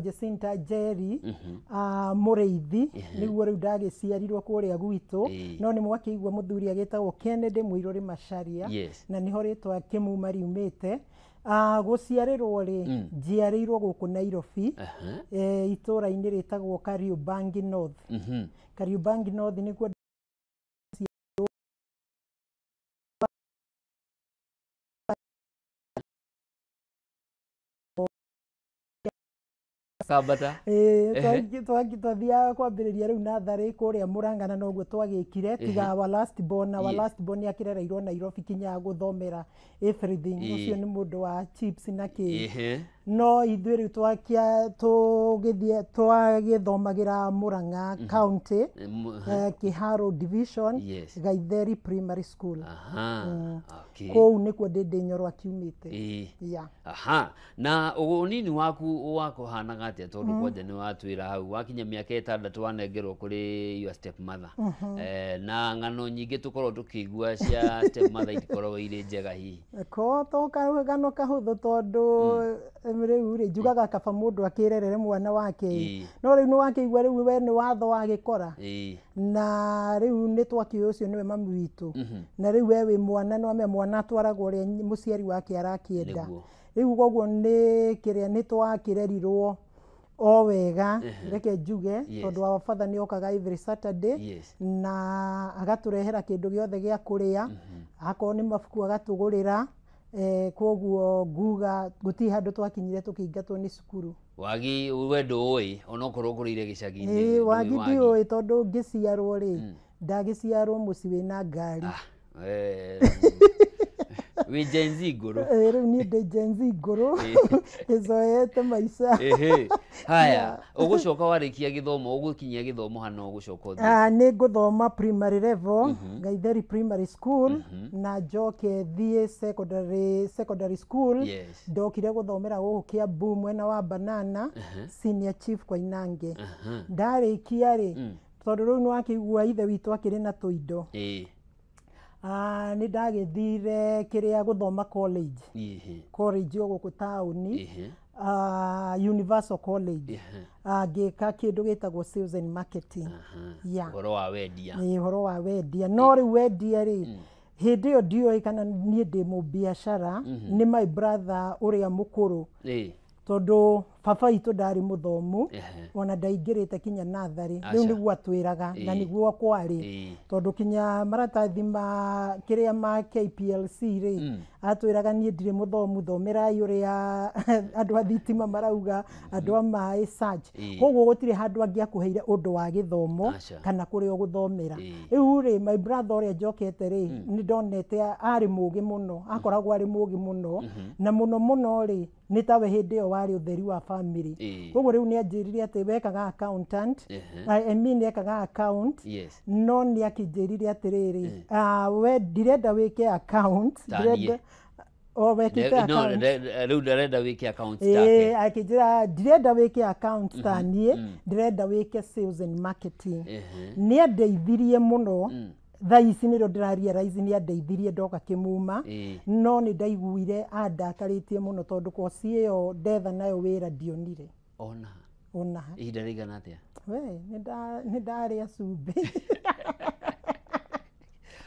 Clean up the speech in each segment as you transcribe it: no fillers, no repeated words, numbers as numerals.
Jacinta Njeri Mũrĩithi, nĩguo rĩu ndagĩciarirwo kũrĩa gwitũ. No nĩ mwakĩigua mũthuri agĩtagwo Kennedy Mũirũrĩ Macharia. Na nĩho rĩtwa Kĩmuma riumĩte. Gũciarĩrwo rĩ, njiarĩirwo gũkũ Nairobi, itũũra-inĩ rĩtagwo Kariobangi North. Kariobangi North nĩkuo. Kambata. Twathiaga kwambĩrĩria rĩu natharĩ kũrĩa Mũrang'a, na noguo twagĩkire, tiga our last born. Our last born nĩ akĩrereirwo Nairobi kinya gũthomera everything. Ũcio nĩ mũndũ wa chips na kĩ. No ithuĩ rĩu twakia tũgĩthiĩ twagĩthomagĩra Mũrang'a County, Kiharu Division, Gaitheri Primary School. Kũu nĩkuo Ndĩndĩ Nyoro akiumĩte. Yeah. Aha, na ũnini waku wakũhanaga atĩa? Tondũ kwanja nĩ watwĩra hau wakinya mĩaka 6 wanengerwo kũrĩ your step mother. Na ng'ano nyingĩ tũkorwo tũkĩigua cia step mother itikoragwo irĩ njega hihi. Ko to karũgano kahũthũ, tondũ rĩu rĩ, njugaga kaba mũndũ akĩrerere mwana wake. No rĩu nĩ wakĩigua rĩu we nĩ watho wagĩkora. Na rĩu nĩ twakĩũĩ ũcio nĩwe mami witũ. Na rĩu we wĩ mwana, nĩ wamenya mwana atwaragwo ũrĩa mũciari wake arakĩenda. Rĩu koguo nĩ kĩrĩa nĩ twakĩrerirwo o wega, reke njuge, tondũ our father nĩ okaga every Saturday na agatũrehera kĩndũ gĩothe gĩa kũrĩa, akorwo nĩ mabuku agatũgũrĩra. Koguo nguga gũtirĩ handũ twakinyire tũkĩingatwo nĩ cukuru. Wagi we ndũĩ onokorwo ũkũrĩire gĩcagi-inĩ? Ĩĩ, ndũĩ. Wagi ndiũĩ, tondũ ngĩciarwo rĩ, ndagĩciarwo mũciĩ wĩna ngari. Ah, wĩ Gen Z ngũrũ. Rĩu niĩ ndĩ Gen Z ngũrũ ĩzoete maica. Ehe. Haya, ũgũcoka warĩkia gĩthomo, ũgũkinyia gĩthomo hana ũgũcoka ũthiĩ? Ah, nĩ ngũthoma primary level Gaitheri Primary School, na njoke thiĩ secondary school. Ndokire gũthomera gũkũ Kiambu, mwena wa Banana, Senior Chief Koinange. Ndarĩkia rĩ, tondũ rĩu nĩ wakĩigua ithe witũ akĩrĩ na tũindo, ah, nĩ ndagĩthire kĩrĩa gũthoma college, college o gũkũ taũni, Universal College. Ah, ngĩka kĩndũ gĩtagwo sales and marketing. Yeah. Ũhoro wa wendia. Nĩ ũhoro wa wendia, no rĩu wendia rĩ, hĩndĩ ĩyo ndiũĩ kana niĩ ndĩ mũbiacara. Nĩ my brother ũrĩa mũkũrũ, tondũ baba witũ ndarĩ mũthomu, ona ndaingĩrĩte kinya natharĩ. Rĩu nĩguo atwĩraga na nĩguo kwarĩ, tondũ kinya maratathi ma kĩrĩa ma KPLC rĩ, atwĩraga niĩ ndirĩ mũthomu, thomerai ũrĩa andũ a thitima marauga, andũ a maĩ search. Koguo gũtirĩ handũ angĩakũheire ũndũ wa gĩthomo kana kũrĩa ũgũthomera. Rĩu rĩ, my brother ũrĩa njokete rĩ, nĩ ndonete arĩ mũgĩ mũno, akoragwo arĩ mũgĩ mũno, na mũno mũno rĩ, nĩ tawe hĩndĩ ĩyo warĩ ũtheri wa family. Koguo rĩu nĩ anjĩrire atĩ wekaga accountant, I mean ekaga account, no nĩ akĩnjĩrire atĩrĩrĩ, ah, we ndirenda wĩke account. Ta niĩ. Ndirenda o wekĩte No, account. rĩu ndarenda wĩke account take. Akĩnjĩra ndirenda wĩke account ta niĩ, ndĩrenda wĩke sales and marketing. Nĩ andeithirie mũno. Thaa ici nĩrĩo ndĩra realize nĩ andeithirie ndoka Kĩmuma. No nĩ ndaiguire andakarĩtie mũno, tondũ koci ĩyo ndetha nayo wĩra ndionire. Ona? Ona. Ihinda rĩigana atĩa? We nĩ ndarĩa cumbĩ.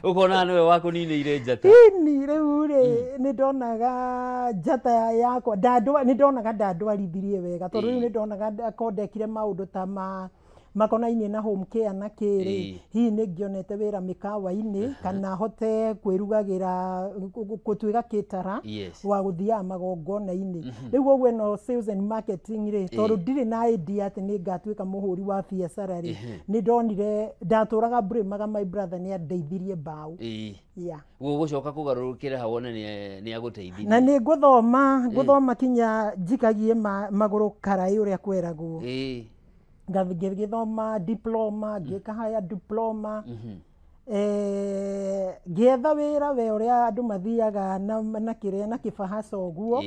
Ũkona nĩwe wakũninĩire njata. Ini rĩu rĩ, nĩ ndonaga njata yakwa nĩ ndonaga ndandwarithirie wega, tondũ rĩu nĩ ndonaga ko ndekire maũndũ ta ma makonainie na home care na kĩrĩ, hihi nĩ ngĩonete wĩra mĩkawa-inĩ kana hote kwĩrugagĩra, gũtuĩka caterer wa gũthiaga magongona-inĩ. Rĩu ũguo ĩno sales and marketing rĩ, tondũ ndirĩ na idea atĩ nĩ ngatuĩka mũhũri wa biacara rĩ, nĩ ndonire ndatũraga mbũrĩmaga my brother nĩ andeithirie mbaũ. Yeah. Gũgũcoka kũgarũrũkĩra hau wone nĩ agũteithirie. Na nĩ ngũthoma, ngũthoma kinya njikagie magũrũ karaĩ ũrĩa kweragwo. Ngĩgĩthoma diploma, ngĩka higher diploma. Ngĩetha wĩra we ũrĩa andũ mathiaga na kĩrĩa na kĩbahaca ũguo,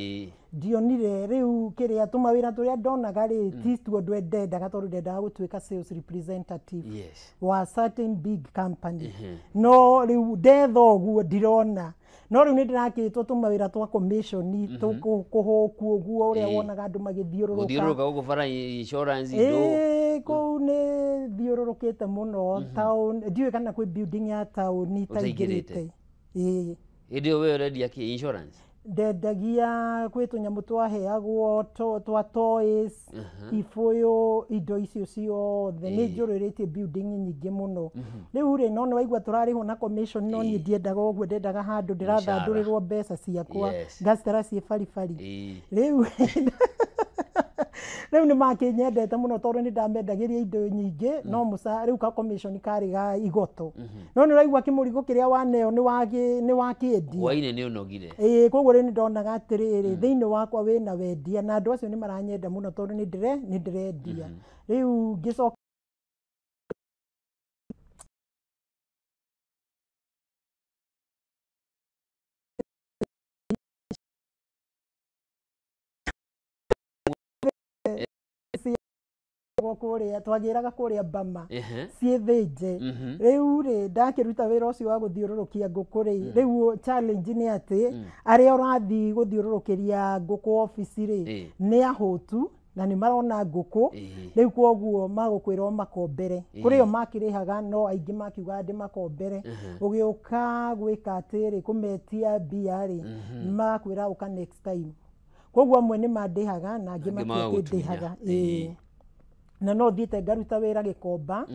ndionire rĩu kĩrĩa tũmawĩra tũrĩa ndonaga rĩ, ti tuo ndendaga tondũ ndendaga gũtuĩka sales representative wa certain big company. No rĩu ndetha ũguo ndirona, no rĩu nĩ ndĩrakĩtwo tũmawĩra twa commission kũhũku ũguo ũrĩa wonaga andũ magĩthiũrũrũka. Gũthiũrũrũka gũkũ bara, insurance indo. Ĩĩ, kũu nĩ thiũrũrũkĩte mũno town, ndiũĩ kana kwĩ building ya town itaingĩrĩte. Ĩĩ. Hĩndĩ ĩyo we ũrendia kĩ, insurance? Ndendagia kwĩ tũnyamũ twaheagwo twa toys, ibũyũ, indo icio ciothe nĩ njũrĩrĩtie building nyingĩ mũno. Rĩu rĩ, no nĩ waigua tũrarĩhwo na commission, no niĩ ndiendaga ũguo, ndendaga handũ ndĩrathandũrĩrwo mbeca ciakwa, ngacitara ciĩ baribari. Rĩu nĩ makĩnyendete mũno tondũ nĩ ndamendagĩria indo nyingĩ, no mũca rĩu ka commission karĩ ga igoto. No nĩ ũraigua kĩmũrigo kĩrĩa waneo nĩ wakĩendia. Hwainĩ nĩ ũnogire. Ĩĩ, koguo rĩu nĩ ndonaga atĩrĩrĩ, thĩinĩ wakwa wĩna wendia na andũ acio nĩ maranyenda mũno tondũ nĩ ndĩrendia. Rĩu ngĩcoka kũrĩa twagĩraga kũrĩa Bama ciĩthĩnje. Rĩu rĩ, ndakĩruta wĩra ũcio wa gũthiũrũrũkia ngũkũ rĩ, rĩu challenge nĩ atĩ arĩa ũrathiĩ gũthiũrũrũkĩria ngũkũ obici rĩ, nĩ ahũtu na nĩ marona ngũkũ. Rĩu koguo magũkwĩra o makombere, kũrĩ o makĩrĩhaga, no aingĩ makiugaga ndĩmakombere. Ũgĩũka gwĩka atĩrĩ, kũmetia mbia rĩ, makwĩra ũka next time. Koguo amwe nĩ mandĩhaga na angĩ matiakĩndĩhaga. Ĩĩ, na no thiĩte ngaruta wĩra Gĩkomba.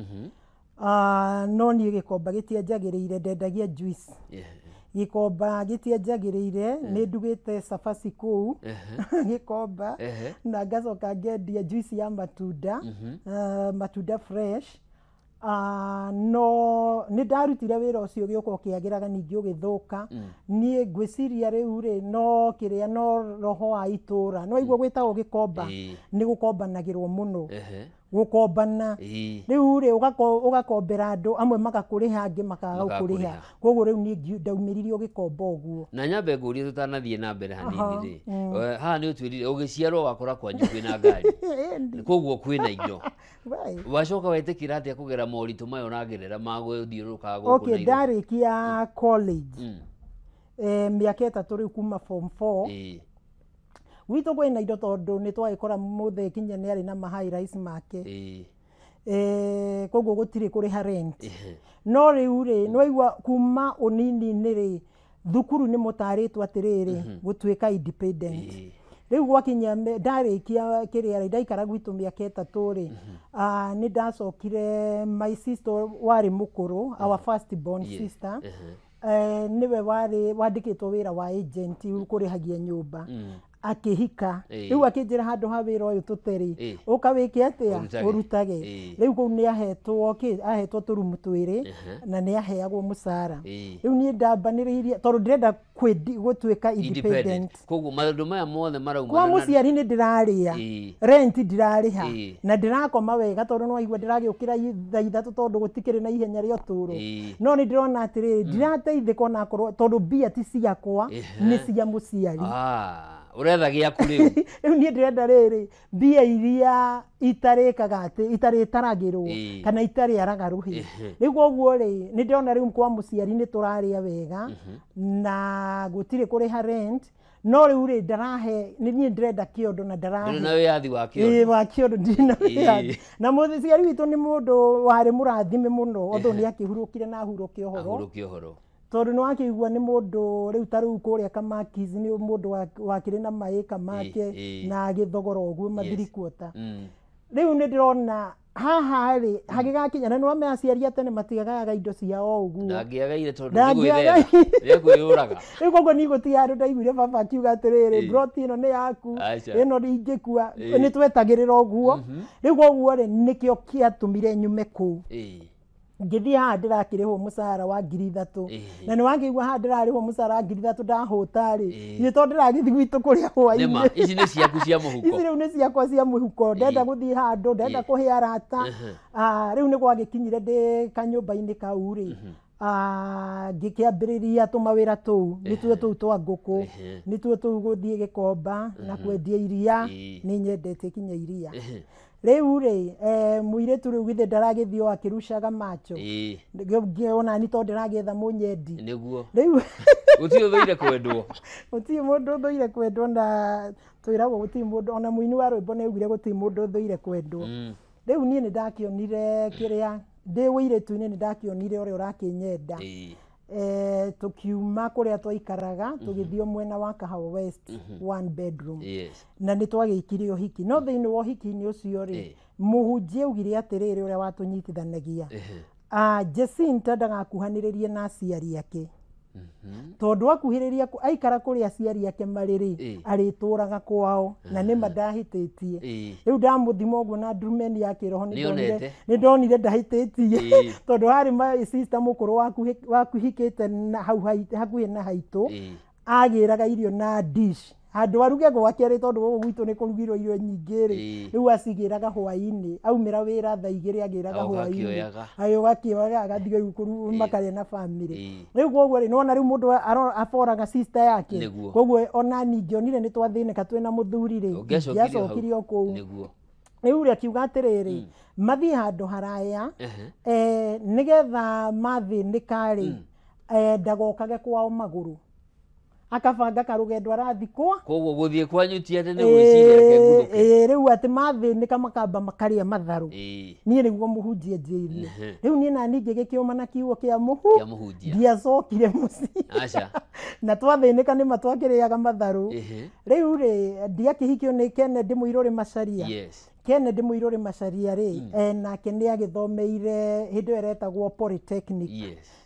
No niĩ Gĩkomba gĩtianjagĩrĩire, ndendagia juice. Gĩkomba gĩtianjagĩrĩire, nĩ ndugĩte cabaci kũu Gĩkomba, na ngacoka ngendia juice ya matunda, matunda fresh. No nĩ ndarutire wĩra ũcio ũgĩũka ũkĩagĩraga ningĩ ũgĩthũka. Niĩ ngwĩciria rĩu rĩ, no kĩrĩa no roho wa itũra, nĩ waigua gwĩtagwo Gĩkomba, nĩ gũkombanagĩrwo mũno, gũkombana. Rĩu rĩ, ũgakombera andũ amwe magakũrĩha, angĩ makaga gũkũrĩha. Koguo rĩu niĩ ndaumĩririo Gĩkomba ũguo. Na nyambe ngũrie tũtanathiĩ na mbere hanini rĩ, haha nĩ ũtwĩrire ũgĩciarwo wakora kwanyu kwĩna ngari, koguo kwĩna indo. Wacoka wetĩkĩra atĩa kũgera moritũ maya ũragerera ma gũthiũrũrũka gũkũ Nairobi? Ndarĩkia college mĩaka 3 rĩu kuma form 4, gwitũ kwĩna indo tondũ nĩ twagĩkora mũthee kinya nĩ arĩ na ma high rise make. Koguo gũtirĩ kũrĩha rent. No rĩu rĩ, nĩ waigua kuma ũnini-inĩ rĩ, thukuru nĩ mũtarĩtwo atĩrĩrĩ, gũtuĩka independent. Rĩu gwakinya ndarĩkia kĩrĩa rĩ, ndaikara gwitũ mĩaka 3 rĩ, nĩ ndacokire my sister warĩ mũkũrũ, our first born sister, nĩwe warĩ wandĩkĩtwo wĩra wa agent kũrĩhagia nyũmba, akĩhika. Rĩu akĩnjĩra handũ ha wĩra ũyũ tũterĩ, ũka wĩke atĩa, ũrutage. Rĩu kũu nĩ ahetwo kĩ, ahetwo tũrumu twĩrĩ na nĩ aheagwo mũcara. Rĩu niĩ ndambanĩrĩirie tondũ ndĩrenda gũtuĩka independent. Koguo maũndũ maya mothe maraumana kwa mũciari, nĩ ndĩrarĩa rent, ndirarĩha na ndĩrakoma wega tondũ nĩ waigua ndĩragĩũkĩra thaa 3 tondũ gũtikĩrĩ na ihenya rĩa ũtũũro. No nĩ ndĩrona atĩrĩrĩ, ndirateithĩka onakorwo tondũ mbia ti ciakwa, nĩ cia mũciari. Ũretha gĩaku rĩu. Rĩu niĩ ndĩrenda rĩrĩ, mbia iria itarĩkaga atĩ itarĩtaragĩrwo kana itarĩaraga rũhĩ. Rĩu koguo rĩ, nĩ ndĩrona rĩu kwa mũciari nĩ tũrarĩa wega na gũtirĩ kũrĩha rent, no rĩu rĩ, ndarahe, nĩ niĩ ndĩrenda kĩondo na ndarahe. Ndũrĩ na wĩyathi wa kĩondo. Ĩĩ, wa kĩondo ndirĩ na wĩyathi. Na mũciari witũ nĩ mũndũ warĩ mũrathime mũno, although nĩ akĩhurũkire na ahurũke ũhoro. Ahurũke ũhoro. Tondũ nĩ wakĩigua nĩ mũndũ rĩu ta rĩu kũrĩa Kamakis nĩ mũndũ wakĩrĩ na maĩka make na agĩthogora ũguo mathirikuota. Rĩu nĩ ndĩrona haha rĩ, hagĩgakinya na nĩ wamenya aciari a tene matigagayaga indo ciao ũguo. Ndangĩagaire tondũ nĩ gwĩthema, nĩ kwĩyũraga. Rĩu koguo niĩ gũtirĩ handũ ndaiguire baba akiuga atĩrĩrĩ, plot ĩno nĩ yaku, ĩno ndingĩkua, nĩ twetagĩrĩra ũguo. Rĩu koguo rĩ, nĩkĩo kĩatũmire nyume kũu. Ngĩthiĩ haha ndĩrakĩrĩhwo mũcara wa 3,000. Na nĩ wakĩigua haha ndĩrarĩhwo mũcara wa 3,000 ndahũta rĩ, ithuĩ tondũ ndĩragĩthiĩ gwitũ kũrĩa hwainĩ. Ici nĩ ciaku cia mũhuko. Ici rĩu nĩ ciakwa cia mũhuko, ndenda gũthiĩ handũ, ndenda kũhe arata. Rĩu nĩ gwagĩkinyire ndĩ kanyũmba-inĩ kau rĩ, Ngĩkĩambĩrĩria tũmawĩra tũu nĩtuo tũu twa ngũkũ, nĩtuo tũu gũthiĩ Gĩkomba na kwendia iria, nĩ nyendetie kinya iria. Rĩu rĩ mũirĩtu rĩu githĩ ndaragĩthiĩ o akĩrucaga macho, ona ni tondũ ndĩragĩetha mũnyendi nĩguo. Rĩu gũtirĩ ũthũire kwendwo, gũtirĩ mũndũ ũthũire kwendwo, na twĩragwo gũtirĩ mũndũ, ona mũini wa rwĩmbo nĩ augire gũtirĩ mũndũ ũthũire kwendwo. Rĩu niĩ nĩ ndakĩonire kĩrĩa ndĩ ũirĩtu-inĩ, nĩ ndakĩonire ũrĩa ũrakĩnyenda. Tukiuma kũrĩa twaikaraga tũgĩthiĩ mwena wa Kahawa West, one bedroom. Na nĩ twagĩkire ũhiki, no thĩinĩ wa ũhiki-inĩ ũcio rĩ, mũhunjia augire atĩrĩrĩ, ũrĩa watũnyitithanagia, Jacinta ndagakuhanĩrĩrie na aciari ake, tondũ akuhĩrĩria aikara kũrĩa aciari ake marĩ rĩ, arĩtũraga kwao, na nĩma ndahĩtĩtie. Rĩu ndamũthima ũguo na ndurumeni ya kĩroho, nĩ ndonire ndahĩtĩtie, tondũ harĩ my sister mũkũrũ wakuhikĩte na hau hakuhĩ na haitũ, agĩraga irio na dish handũ aruge gwake rĩ, tondũ gũkũ gwitũ nĩ kũrugirwo irio nyingĩ rĩ, rĩu acigĩraga hwaĩ-inĩ, aumĩra wĩra thaa 2 agĩraga hwaĩ-inĩ, agĩũka akĩoyaga agathiĩ rĩu makarĩa na family. Rĩu koguo rĩ, nĩwona rĩu mũndũ aboraga sister yake, koguo ona niĩ ngĩonire nĩ twathĩnĩka twĩna mũthuri rĩ, ngĩacokire o kũu. Rĩu rĩ, akiuga atĩrĩrĩ, mathiĩ handũ haraya nĩgetha mathĩnĩka rĩ, ndagokage kwao magũrũ, akabanga karũgendo arathi kwa koguo gũthiĩ kwanyu ti atĩ nĩ gwĩciria reke nguthũke. Rĩu atĩ mathĩnĩka makamba makarĩa matharũ. Niĩ nĩguo mũhunjia njĩrire. Rĩu niĩ nani ngĩgĩkĩũma na kiugo kĩa mũhunjia, ndiacokire mũciĩ. Na twathĩnĩka nĩma twakĩrĩaga matharũ. Rĩu rĩ, ndiakĩhikio nĩ Kennedy Mũirũrĩ Macharia. Kennedy Mũirũrĩ Macharia rĩ, nake nĩ agĩthomeire hĩndĩ ĩyo ĩretagwo polytechnic.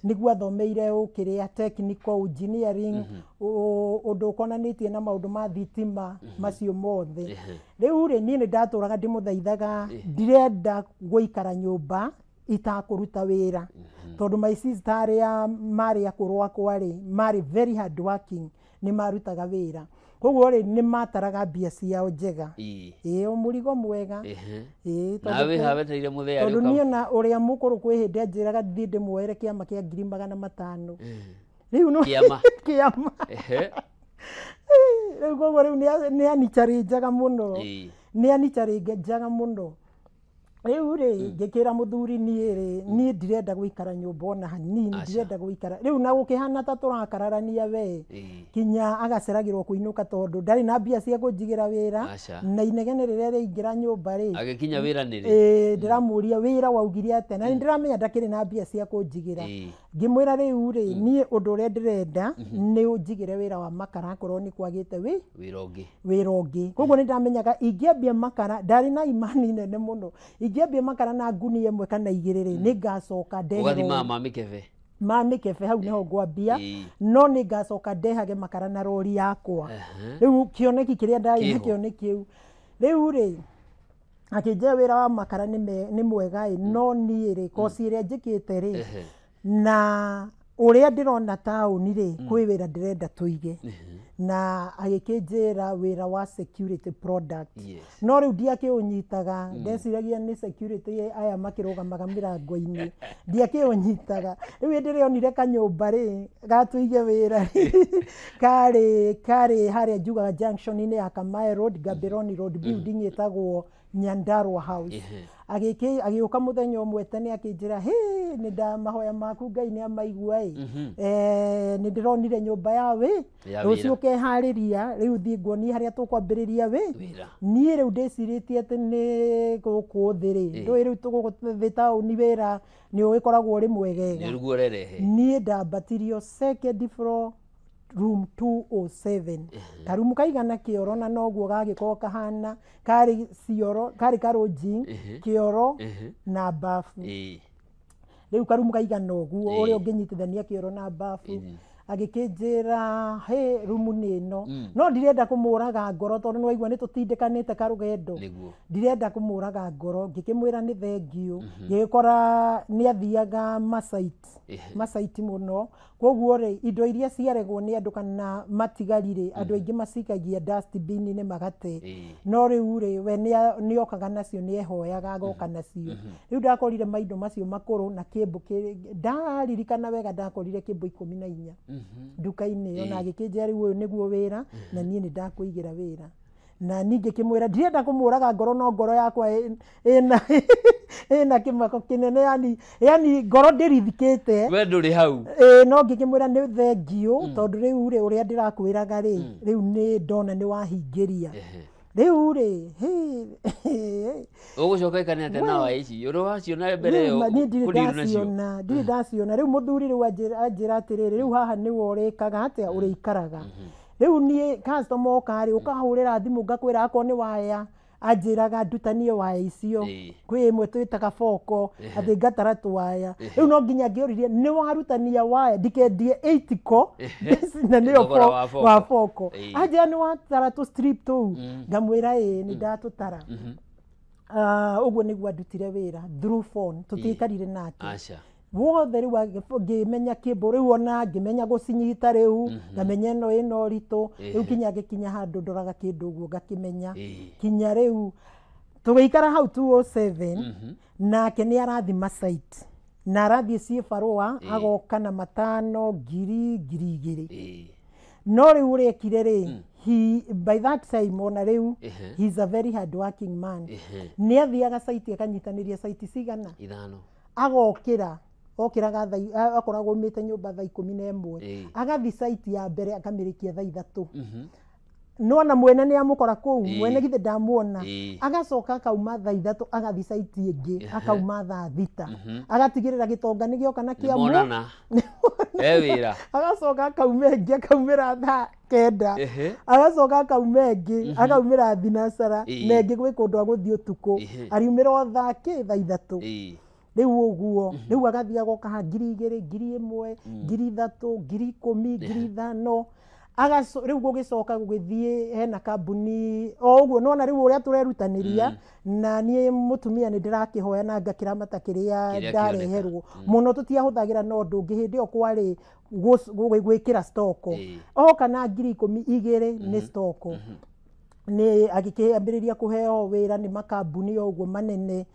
Nĩguo athomeire ũkĩrĩa technical engineering, ũndũ ũkonanĩtie na maũndũ ma thitima macio mothe. Rĩu rĩ, niĩ nĩ ndatũraga ndĩmũthaithaga, ndirenda gũikara nyũmba itakũruta wĩra, tondũ my sister arĩa marĩ akũrũ akwa rĩ, marĩ very hard working, nĩ marutaga wĩra, koguo rĩ nĩ mataraga mbia ciao njega. O mũrigo mwega. Tondũ niĩ ona ũrĩa mũkũrũ kwĩ hĩndĩ anjĩraga thiĩ ndĩmuoere kĩama kĩa 500,000. Rĩu no kĩama. Rĩu koguo rĩu nĩ anicharenjaga mũno. Nĩ anicharenjaga mũno. Rĩu rĩ, ngĩkĩra mũthuri niĩ rĩ, niĩ ndirenda gũikara nyũmba ona hanini, ndirenda gũikara. Rĩu na gũkĩhana ta tũrakararania we, kinya agaceragĩrwo kũinũka tondũ ndarĩ na mbia cia kũnjigĩra wĩra, na inegene rĩrĩa rĩaingĩra nyũmba rĩ, agĩkinya wĩra nĩ rĩ, ndĩramũria wĩra waugire atĩa, na nĩ ndĩramenya ndakĩrĩ na mbia cia kũnjigĩra. Ngĩmwĩra rĩu rĩ, niĩ ũndũ ũrĩa ndĩrenda nĩ ũnjigĩre wĩra wa makara, akorwo nĩ kwagĩte wĩra ũngĩ. Koguo nĩ ndamenyaga ingĩambia makara, ndarĩ na imani nene mũno, ingĩambia makara na ngunia ĩmwe kana 2 rĩ, nĩ ngacoka ndeherwo. Ũgathima ma mĩkebe. Ma mĩkebe hau nĩho ngwambia, no nĩ ngacoka ndehage makara na rori yakwa. Rĩu kĩoneki kĩrĩa ndarĩ nakĩo nĩ kĩu. Rĩu rĩ, akĩnjĩra wĩra wa makara nĩ mwega ĩ, no niĩ rĩ, koci ĩrĩa njĩkĩte rĩ, na ũrĩa ndĩrona taũni rĩ, kwĩ wĩra ndĩrenda tũige. Na agĩkĩnjĩra wĩra wa security product. No rĩu ndiakĩũnyitaga, ndeciragia nĩ security aya makĩrũgamaga mĩrango-inĩ, ndiakĩũnyitaga. Rĩu hĩndĩ ĩrĩa onire kanyũmba rĩ, gatũige wĩra rĩ, karĩ harĩa njugaga junction-inĩ ya Kamae Road, Gaborone Road, building ĩtagwo Nyandarua House. Agĩũka mũthenya ũmwe tene akĩnjĩra, hĩ, nĩ nda mahoya maku Ngai nĩ amaigua ĩ, nĩ ndĩronire nyũmba ya wĩ, rũciũ ũkeharĩria, rĩu thiĩ nguonie harĩa tũkwambĩrĩria wĩ. Niĩ rĩu ndĩcirĩtie atĩ nĩ gũkũ thĩ rĩ, ndũĩ rĩu gũkũ thĩ taũni wĩra nĩ ũgĩkoragwo ũrĩ mwegega. Niĩ ndambatirio second floor room 207. Karumu kaigana kĩoro na noguo gagĩkorwo kahana, karĩ cioro, karĩ karũnji, kĩoro na bafu. Rĩu karumu kaigana ũguo, ũrĩa ũngĩnyitithania kĩoro na bafu. Agĩkĩnjĩra he rumu nĩ ĩno, no ndirenda kũmũraga ngoro tondũ nĩwaigua nĩ tũtindĩkanĩte karũgendo. Nĩguo. Ndirenda kũmũraga ngoro, ngĩkĩmwĩra nĩ thengiũ. Ngĩgĩkora nĩ athiaga masaiti masaiti mũno, koguo rĩ, indo iria ciaregwo nĩ andũ kana matigari rĩ, andũ aingĩ macikagia dustbin-inĩ magate. No rĩu rĩ, we nĩ okaga nacio, nĩ ehoyaga agoka nacio. Rĩu ndakorire maindo macio makũrũ na kĩmbũ ndaririkana wega, ndakorire kĩmbũ 14 nduka-inĩ ĩyo, na agĩkĩnjĩra rĩu ũyũ nĩguo wĩra na niĩ nĩ ndakũigĩra wĩra. Na ningĩ kĩmwĩra ndirenda kũmũraga ngoro, no ngoro yakwa ĩna kĩmako kĩnene, yani ngoro ndĩrithikĩte. We ndũrĩ hau. Ĩĩ, no ngĩkĩmwĩra nĩ thengiũ, tondũ rĩu rĩ, ũrĩa ndĩrakwĩraga rĩ, rĩu nĩ ndona nĩ wahingĩria. Rĩu rĩ, Ũgũcoka ĩkane atĩa na waya ici ũrĩa waciona mbere ĩyo? Rĩu niĩ ndirĩ kũdeal nacio. ndaciona, ndirĩ ndaciona. Rĩu mũthuri rĩu anjĩra atĩrĩrĩ, rĩu haha nĩwe ũrĩkaga atĩa, ũrĩikaraga. Rĩu niĩ customer oka rĩ, ũkahũrĩra thimũ ngakwĩra akorwo nĩ waya, anjĩraga ndutanie waya icio. Kwĩ ĩmwe twĩtaga boko, atĩ ngatara tũwaya. Rĩu no nginya ngĩũririe nĩ warutania waya, ndikendie 8 ko na nĩyo Thogora wa boko. Wa boko. Anjĩra nĩ watara tũ strip tũu, ngamwĩra ĩĩ, nĩ ndatũtara. Ah, ũguo nĩguo andutire wĩra through phone, tũtiikarire nake Aca. Wothe. Rĩu ngĩmenya kĩmbũ rĩu, ona ngĩmenya gũcinyita, rĩu ngamenya ĩno ĩna ũritũ. Rĩu kinya ngĩkinya handũ ndoraga kĩndũ ũguo ngakĩmenya. Kinya rĩu tũgĩikara hau 207, nake nĩ arathi masaiti na arathiĩ ciĩ barũa, agoka na 5,000, 1,000, 2,000. No rĩu ũrĩa ekire rĩ, he, by that time ona rĩu, he is a very hard working man. Nĩ athiaga saiti akanyitanĩria saiti cigana? 5. Agokĩra, okĩraga akoragwo aumĩte nyũmba thaa 11. Agathi saiti ya mbere akamĩrĩkia thaa 3. Nona mwene nĩ amũkora kũu. Mwene githĩ ndamuona? Agacoka akauma thaa 3, agathi saiti ĩngĩ, akauma thaa 6, agatigĩrĩra gĩtonga nĩ gĩoka na kĩamũ. Nĩmonana e wĩra. Agacoka akauma ĩngĩ, akaumĩra thaa 9. Agacoka akauma ĩngĩ, akaumĩra thinacara. Na ĩngĩ gwĩ kũndũ agũthiĩ ũtukũ. Ariumĩra o thaa kĩ, thaa 3. Rĩu ũguo rĩu agathiĩ agoka ha 2,000, 1,000, 3,000, 10,000, 5,000. Rĩu gũgĩcoka gũgĩthiĩ hena kambuni o ũguo, nona rĩu ũrĩa tũrerutanĩria, na niĩ mũtumia nĩ ndĩrakĩhoya na ngakĩramata kĩrĩa Kĩrĩa ndareherwo mũno. Tũtiahũthagĩra na ũndũ ũngĩ hĩndĩ ĩyo kwarĩ gwĩkĩra stoko. Oka na 10,000 igĩrĩ nĩ stoko. Nĩ agĩkĩambĩrĩria kũheo wĩra nĩ makambuni o ũguo manene,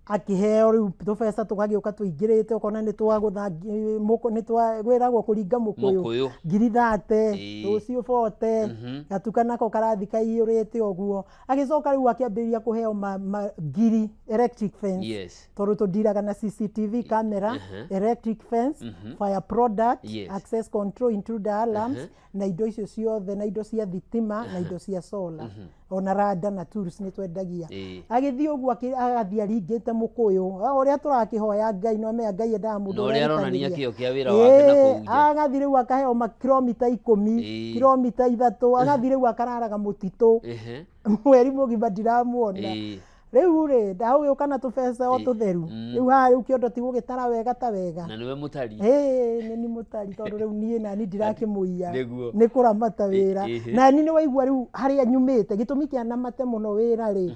akĩheo rĩu tũbeca tũgagĩũka tũingĩrĩte, ũkona nĩ twagũtha nĩ twagwĩragwo kũringa mũkũyũ. Mũkũyũ. 30,000, rũciũ 40, gatuka nako karathi kaiyũrĩte ũguo. Agĩcoka rĩu akĩambĩrĩria kũheo ma ngiri electric fence, tondũ tũndiraga na CCTV camera, electric fence, fire product, access control, intruder alarms, na indo icio ciothe, na indo cia thitima, na indo cia solar, ona rada na tools nĩ twendagia. Agĩthiĩ ũguo agathiĩ aringĩte mũkũyũ. Ah, ũrĩa tũrakĩhoya Ngai, no amenya Ngai endaga mũndũ Na ũrĩa aronania ũrerutanĩria. kĩo kĩa wĩra wake na kũu nja. Agathiĩ rĩu akaheo makilomita 10, kilomita 3, agathiĩ rĩu akararaga mũtitũ mweri mũgima ndiramuona. Rĩu rĩ, ndagũgĩũka na tũbeca o tũtheru. Rĩu haha rĩu kĩondo ti gũgĩtara wega ta wega. Na nĩwe mũtari. Ĩĩ, nĩ ni mũtari, tondũ rĩu niĩ nani ndirakĩmũiya. Nĩ kũramata wĩra. Na ni nĩ waigua rĩu harĩa nyumĩte, gĩtũmi kĩa namate mũno wĩra rĩ,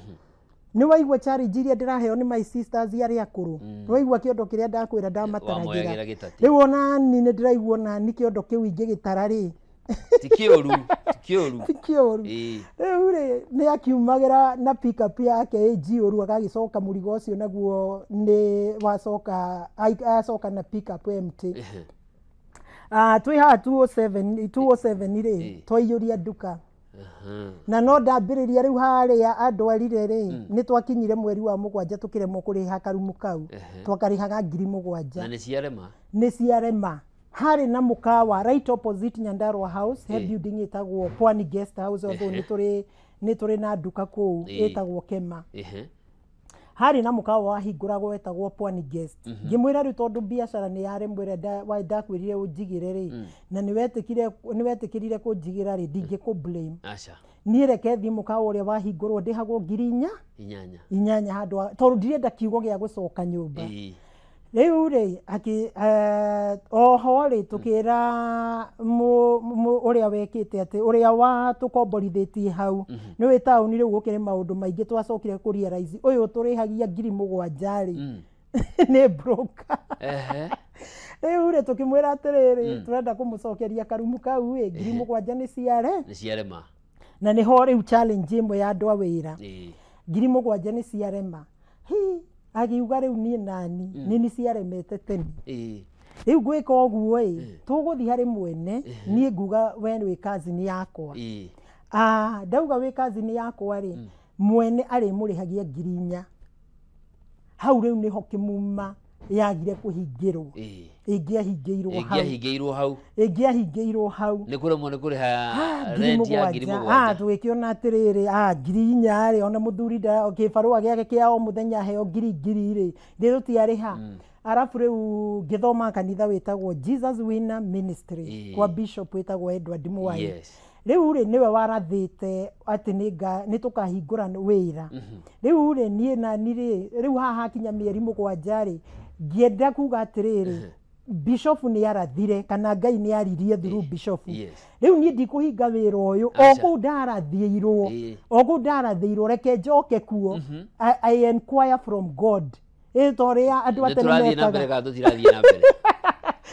nĩ waigua challenge iria ndĩraheo nĩ my sisters arĩa akũrũ. Nĩ waigua kĩondo kĩrĩa ndakwĩra ndamataragĩra. Wamoyagĩra gĩtati. Rĩu ona ni nĩ ndĩraigua ona ni kĩondo kĩu ingĩgĩtara rĩ, Ti kĩũru, ti kĩũru. Ti kĩũru. Rĩu rĩ, nĩ akiumagĩra na pickup yake ĩ njiũru, agagĩcoka mũrigo ũcio naguo nĩ wacoka, acoka na pickup empty. Ah, twĩ haha 207, 207 rĩ, twaiyũria nduka. Na no ndambĩrĩria rĩu harĩa andwarire rĩ, nĩ twakinyire mweri wa 7 tũkĩremwo kũrĩha karumu kau. Twakarĩhaga 7,000. Na nĩ ciarema. Nĩ ciarema. Harĩ na mũkawa right opposite Nyandarua House, he building ĩtagwo Pwani Guest House, although nĩ tũrĩ na nduka kũu ĩtagwo Kema. Harĩ na mũkawa wahingũragwo wetagwo Pwani Guest. Ngĩmwĩra rĩu tondũ biacara nĩ yaremwo ĩrĩa ndakwĩrire ũnjigĩre rĩ, na nĩ wetĩkĩrire kũnjigĩra rĩ, ndingĩkũ blame. Aca. Niĩ reke thiĩ mũkawa ũrĩa wahingũrwo ndĩhagwo 8,000. 8. 8 handũ tondũ ndirenda kiugo gĩa gũcoka nyũmba. Rĩu rĩ oho rĩ tũkĩra ũrĩa wekĩte atĩ ũrĩa wa tũkomborithĩtie hau nĩwĩ taũni rĩu gũkĩrĩ maũndũ maingĩ twacokire kũ realize ũyũ tũrĩhagia 7,000 rĩ nĩ broker. Rĩu rĩ tũkĩmwĩra atĩrĩrĩ tũrenda kũmũcokeria karumu kau ĩ 7,000 nĩ ciare nĩ ciarema na nĩho rĩu challenge ĩmwe ya andũ a wĩra 7,000 nĩ ciarema hi agiuga rĩu niĩ nani nĩ ciaremete tene rĩu ngwĩka ũguo ĩ tũgũthiĩ harĩ mwene niĩ nguga we wĩ cousin yakwa ndauga wĩ cousin yakwa rĩ mwene arĩmũrĩhagia 4,000 hau rĩu nĩho Kĩmuma yagire kũhingĩrwo ĩngĩahingĩirwo hau ĩngĩahingĩirwo hau nĩ kũremwo nĩ kũrĩha rent ya 7,000 tũgĩkĩona atĩrĩrĩ 4,000 rĩ ona mũthuri kĩbarũa gĩake kĩa o mũthenya aheo 1,000 rĩ rĩ tũtiarĩha arabu rĩu ngĩthoma kanitha wĩtagwo Jesus Winner Ministry kwa bishop wĩtagwo Edward Mwai rĩu rĩ nĩwe warathĩte atĩ nĩ tũkahingũra wĩra rĩu rĩ niĩ nani rĩ rĩu haha hakinya mĩeri 7 rĩ ngĩenda kuga atĩrĩrĩ bishop nĩ arathire kana Ngai nĩ aririe through bishop rĩu niĩ ndikũhinga wĩra ũyũ o kũu ndarathĩirwo o kũu ndarathĩirwo reke njoke kuo I inquire from God ĩ torĩa andũ a tene mekaga tũtirathiĩ na mbere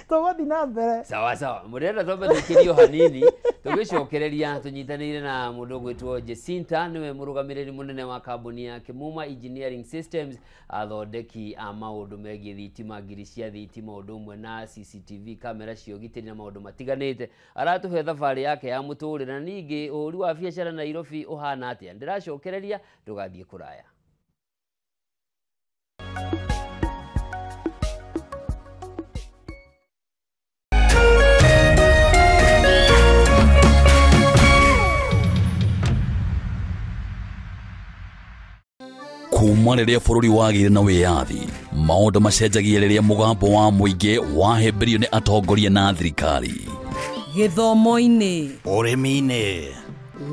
tũgũthiĩ na mbere sawa sawa mũrenda twambe tũikĩrio hanini tũgĩcokereria tũnyitanĩire na mũndũ ũgwĩtwo Jacinta nĩwe mũrũgamĩrĩri mũnene wa kambuni ya Kĩmuma Engineering Systems athondeki a maũndũ megiĩ thitima ngiri cia thitima ũndũ ũmwe na CCTV kamera cia ũgitĩri na maũndũ matiganĩte aratũhe thabarĩ yake ya mũtũrĩre na ningĩ ũhũri wa biacara Nairobi ũhana atĩa ndĩracokereria ndũgathiĩ kũraya. Kuma rĩrĩa bũrũri wagĩire na wĩyathi maũndũ macenjagia rĩrĩa mũgambo wa mũingĩ wahĩmbĩrio nĩ atongoria na thirikari gĩthomo-inĩ ũrĩmi-inĩ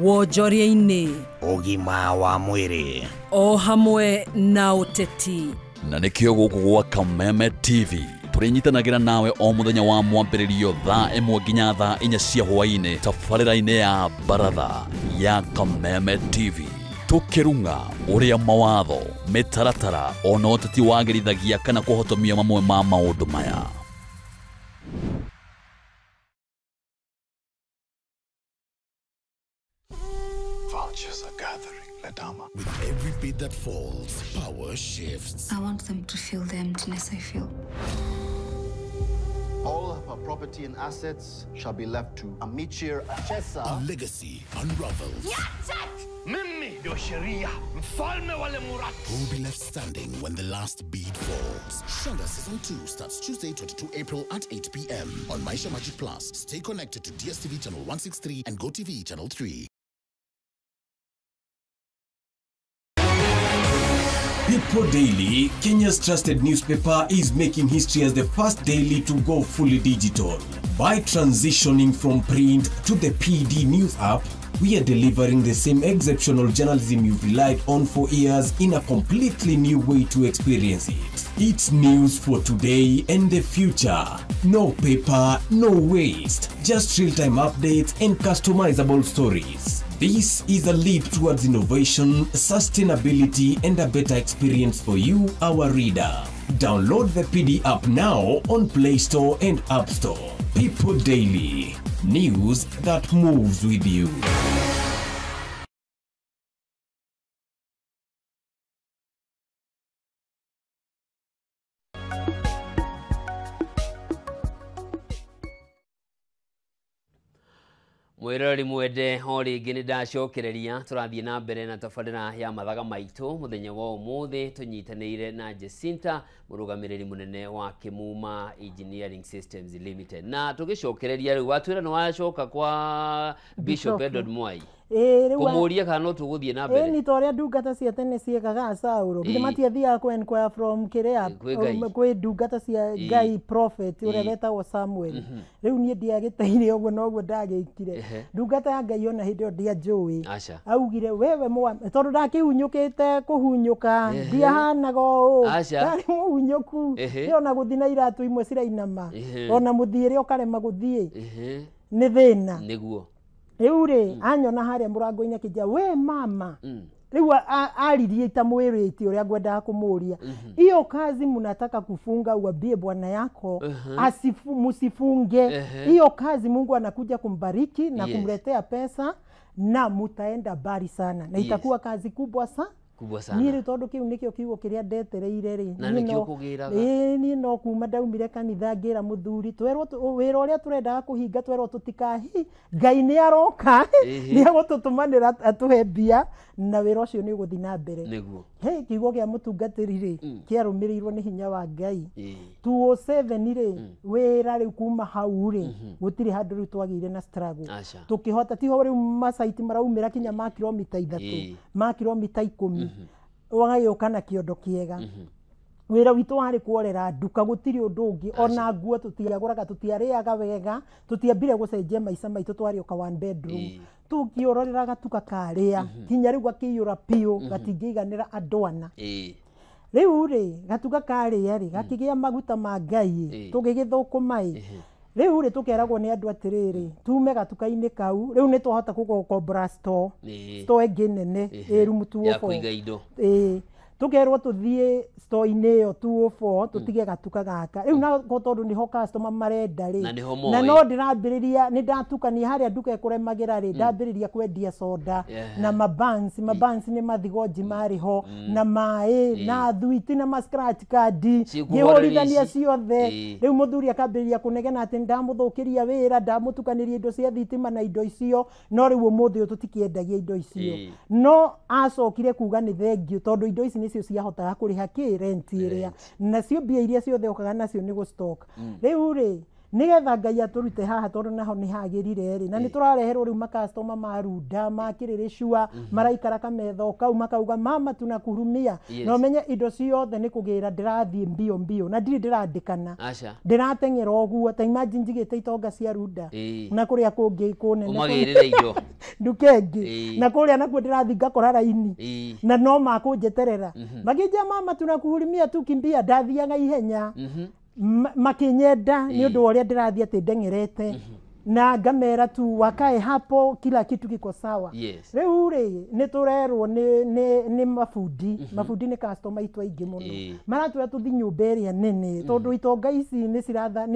wonjoria-inĩ ũgima wa mwĩrĩ o hamwe na ũteti na nĩkĩo gũkũ gwa Kameme TV tũrĩnyitanagĩra nawe o mũthenya wa mwambĩrĩrio thaa 1 nginya thaa 4 cia hwaĩ-inĩ tabarĩra-inĩ ya baratha ya Kameme TV tukirunga uria mawatho mitaratara ona ũteti wagĩrithagia kana kũhotomia mamwe ma maũndũ maya. Vultures are gathering, Ledama. With every beat that falls, power shifts. I want them to feel the emptiness I feel. All of her property and assets shall be left to Amichir Achesa. A legacy unravels. Mimi ndio sheria, mfalme wale Murat. Who will be left standing when the last bead falls? Shanga Season 2 starts Tuesday, 22 April at 8 p.m. on Maisha Magic Plus. Stay connected to DSTV Channel 163 and GoTV Channel 3. People Daily, Kenya's trusted newspaper, is making history as the first daily to go fully digital. By transitioning from print to the PD News app, we are delivering the same exceptional journalism you've relied on for years in a completely new way to experience it. It's news for today and the future. No paper, no waste. Just real-time updates and customizable stories. This is a leap towards innovation, sustainability, and a better experience for you, our reader. Download the PD app now on Play Store and App Store. People Daily. News that moves with you. Mwirori mwende o rĩngĩ nĩ ndacokereria tũrathiĩ na mbere na tabarĩra ya mathaga maitũ mũthenya wa ũmũthĩ tũnyitanĩire na Jacinta mũrũgamĩrĩri mũnene wa Kĩmuma Engineering Systems Limited na tũgĩcokereria rĩu watwĩra nĩ wacoka kwa Bishop Edward Mwai kũmũria kana no tũgũthiĩ na mbere nĩ ta ũrĩa ndungata cia tene ciĩkaga Saũlũ githĩ matiathiaga kũ inquire from kĩrĩa kwĩ ndungata cia Ngai prophet ũrĩa wetagwo Samuel rĩu niĩ ndiagĩteire ũguo noguo ndagĩkire Ndungata ya Ngai ona hĩndĩ ĩyo ndianjũĩ. Augire wewe tondũ ndakĩhunyũkĩte kũhunyũka, ndiahanaga ũũ, ndarĩ mũhunyũku, ona gũthiĩ na iratũ imwe cirainama, ona mũthiĩre ũkarema gũthiĩ, nĩ thĩna. Nĩguo. Rĩu rĩ, anyona harĩa mũrango-inĩ akĩnjĩra, we mama, rĩu aririe itamwĩrĩtie ũrĩa ngwendaga kũmũria, hiyo kazi mnataka kufunga, uambie bwana yako musifunge hiyo kazi, Mungu anakuja kumbariki na kumletea pesa na mutaenda mbali sana na itakuwa kazi kubwa sana. Kubwa sana. Niĩ rĩu tondũ kĩu nĩkĩo kiugo kĩrĩa ndetereire rĩ, na nĩkĩo kũgĩraga. Niĩ no kuma ndaumire kanitha ngĩra mũthuri, twerwo wĩra ũrĩa tũrendaga kũhinga twerwo tũtikahi, Ngai nĩ aroka, nĩ egũtũtũmanĩra atũhe mbia na wĩra ũcio nĩ ũgũthiĩ na mbere. Nĩguo. He kiugo kĩa mũtungatĩri rĩ, kĩarũmĩrĩirwo nĩ hinya wa Ngai. 2007 rĩ, wĩra rĩu kuma hau rĩ, gũtirĩ handũ rĩu twagĩire na struggle. Tũkĩhota tiho rĩu macaiti maraumĩra kinya ma kilomita 3, ma kilomita 10, ũgagĩũka na kĩondo kĩega. Wĩra witũ warĩ kuorera nduka, gũtirĩ ũndũ ũngĩ, ona nguo tũtiagũraga, tũtiarĩaga wega, tũtiambire gũcenjia maica maitũ, twarĩ o ka one bedroom. Tũkĩororera gatuka karĩa, kinya rĩu gakĩiyũra biũ, gatingĩiganĩra andũ ana. Rĩu rĩ, gatuka karĩa rĩ, gakĩgĩa maguta ma Ngai, tũgĩgĩthũkũma ĩ. Rĩu rĩ, tũkeragwo nĩ andũ atĩrĩrĩ, tume gatuka-inĩ kau, rĩu nĩ twahota gũkombora store, store ĩngĩ nene, ĩ room 204. Ya kũiga indo. Tũkerwo tũthiĩ store-inĩ ĩyo 204, tũtige gatuka gaka. Rĩu nako tondũ nĩho customer marenda rĩ, na no ndĩrambĩrĩria, nĩ ndatukania harĩa nduka ĩkũremagĩra rĩ, ndambĩrĩria kwendia soda na mabans, mabans nĩ mathigonji marĩ ho, na maĩ, na thwiti, na ma scratch card, ngĩhũrithania ciothe. Rĩu mũthuri akambĩrĩria kũnegena atĩ ndamũthũkĩria wĩra, ndamũtukanĩria indo cia thitima na indo icio, no rĩu ũmũthĩ ũyũ tũtikĩendagia indo icio. No acokire kuga nĩ thengiũ tondũ indo ici nĩcio ciahotaga kũrĩha kĩ rent ĩrĩa, nacio mbia iria ciothe okaga nacio nĩ gũ-stock. Rĩu rĩ, nĩgetha Ngai atũrute haha tondũ naho nĩ hagĩrire rĩ, na nĩ tũrareherwo rĩu makastoma ma Runda, ma Kĩrĩrĩcua, maraikara kametha o kau makauga mama tunakuhurumia. Na ũmenye indo ciothe nĩ kũgĩra ndĩrathiĩ mbio mbio na ndirĩ ndĩrandĩkana, ndĩrateng'era ũguo. Ta imagine njigĩte itonga cia Runda na kũrĩa kũngĩ kũnene ũmagĩrĩre indo nduka ĩngĩ, na kũrĩa nakuo ndĩrathiĩ ngakora raini na no makũnjeterera, makĩnjĩra mama tunakuhurumia tukimbia. Ndathiaga ihenya, makinyenda nĩ ũndũ wa ũrĩa ndĩrathiĩ atĩ ndeng'erete, na ngamera tu wakae hapo, kila kitu kiko sawa. Rĩu rĩ, nĩ tũrerwo nĩ mabundi, mabundi nĩ customer aitũ aingĩ mũno, maratwĩra tũthiĩ nyũmba ĩrĩa nene tondũ itonga ici nĩ ciratha,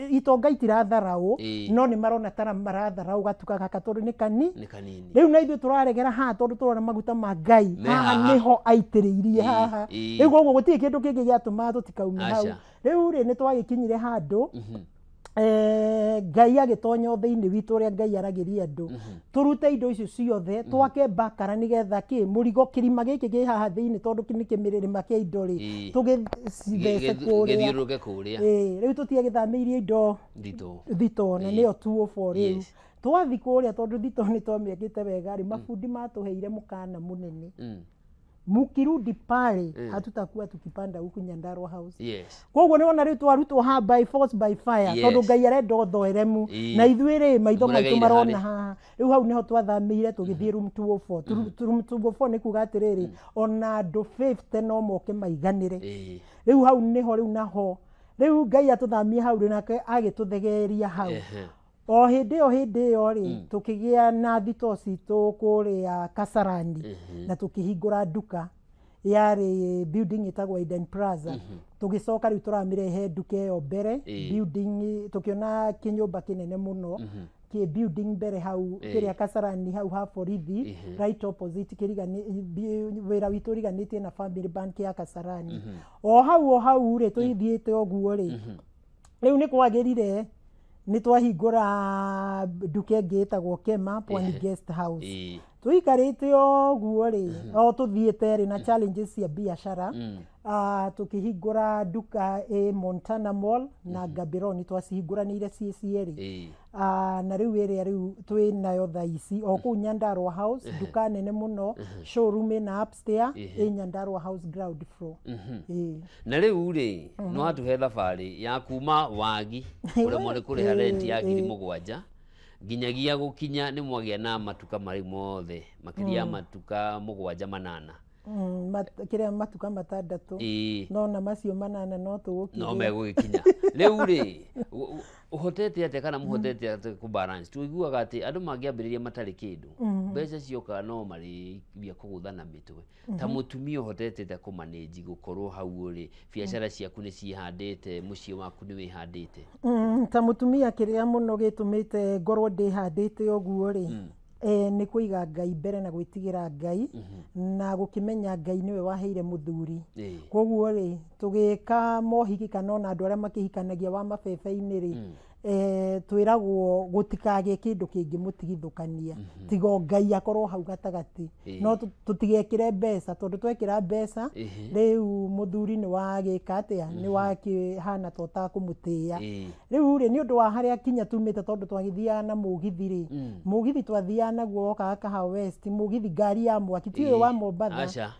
itonga itiratharau, no nĩ marona tara maratharau gatuka gaka tondũ nĩ kanini. Rĩu na ithuĩ tũraregera haha tondũ tũrona maguta ma Ngai haha nĩho aitĩrĩirie haha. Rĩu koguo gũtirĩ kĩndũ kĩngĩ gĩatũmaga tũtikaume hau. Rĩu rĩ, nĩ twagĩkinyire handũ Ngai agĩtonya thĩinĩ witũ ũrĩa Ngai aragĩria andũ, tũrute indo icio ciothe, twake mbakara nĩgetha kĩ mũrigo kĩrima gĩkĩ kĩ haha thĩinĩ tondũ nĩ kĩmĩrĩma kĩa indo rĩ, tũgĩcithece kũrĩa. Rĩu tũtiagĩthamĩirie indo thito, na nĩyo 204 rĩu. Twathiĩ kũrĩa tondũ thito nĩ twamĩakĩte wega rĩ, mabundi matũheire mũkana mũnene. Mukirudi pale hatutakuwa tukipanda huku Nyandarua House. Koguo nĩ wona rĩu twarutwo ha by force by fire, tondũ Ngai arenda ũthoeremu, na ithuĩ rĩ maitho maitũ marona haha. Rĩu hau nĩho twathamĩire tũgĩthiĩ room 204. Room 204 nĩ kuga atĩrĩrĩ, ona andũ 50 no moke maiganĩre. Rĩu hau nĩho rĩu naho rĩu Ngai atũthamie hau rĩ, nake agĩtũthegeria hau. O hĩndĩ ĩyo rĩ, tũkĩgĩa na thito citũ kũrĩa Kasarani, na tũkĩhingũra nduka yarĩ building ĩtagwo Eden Plaza. Tũgĩcoka rĩu tũramĩrehe nduka ĩyo mbere building, tũkĩona kĩnyũmba kĩnene mũno kĩ building mbere hau kĩrĩa Kasarani hau ha borithi, right opposite wĩra witũ ũriganĩtie na Family Bank ya Kasarani. O hau rĩ, tũthiĩte ũguo rĩ, rĩu nĩ kwagĩrire nĩ twahingũra nduka ĩngĩ ĩtagwo Kema Pwani Guest House. Tũikarĩte ũguo rĩ, o tũthiĩte rĩ na challenges cia biacara, tũkĩhingũra nduka ĩ Montana Mall na Gaborone, twacihingũranĩire ciĩ cierĩ. Na rĩu ĩrĩa rĩu twĩ nayo thaa ici o kũu Nyandarua House, nduka nene mũno, showroom ĩna upstairs ĩ Nyandarua House ground floor. Na rĩu rĩ, nĩ watũhe thabarĩ ya kuma wagi kũremwo nĩ kũrĩha rent ya 7,000 Nginyagia gũkinya nĩ mwagĩa na matuka marĩ mothe makĩria matuka 7 8. Kĩrĩa matuka 6 no na macio 8 no tũgũkinya no megũgĩkinya. Rĩu rĩ ũhotete atĩa kana mũhotete atĩa kũ balance? Tũiguaga atĩ andũ mangĩambĩrĩria matarĩ kĩndũ mbeca cioka no marĩmbia kũgũthana mĩtwe. Ta mũtumia ũhotete atĩa kũ manage gũkorwo hau ũrĩ, biacara ciaku nĩ ciĩhandĩte, mũciĩ waku nĩ wĩhandĩte? Ta mũtumia kĩrĩa mũno gĩtũmĩte ngorwo ndĩhandĩte ũguo rĩ, nĩ kũiga Ngai mbere na gwĩtigĩra Ngai na gũkĩmenya Ngai nĩwe waheire mũthuri. Koguo rĩ tũgĩka mohiki kana ona andũ arĩa makĩhikanagia wa mabebe-inĩ rĩ, twĩragwo gũtikagĩe kĩndũ kĩngĩmũtigithũkania tiga o Ngai akorwo hau gatagatĩ. No tũtigekĩre mbeca tondũ twekĩra mbeca rĩu mũthuri nĩ wagĩka atĩa, nĩ wakĩhana ta ũtakũmũtĩĩa. Rĩu rĩ nĩ ũndũ wa harĩa kinya tumĩte tondũ twagĩthiaga na mũgithi rĩ, mũgithi twathiaga naguo wokaga Kahawa West, mũgithi ngari ya mwaki ti ũyũ wa Mombatha,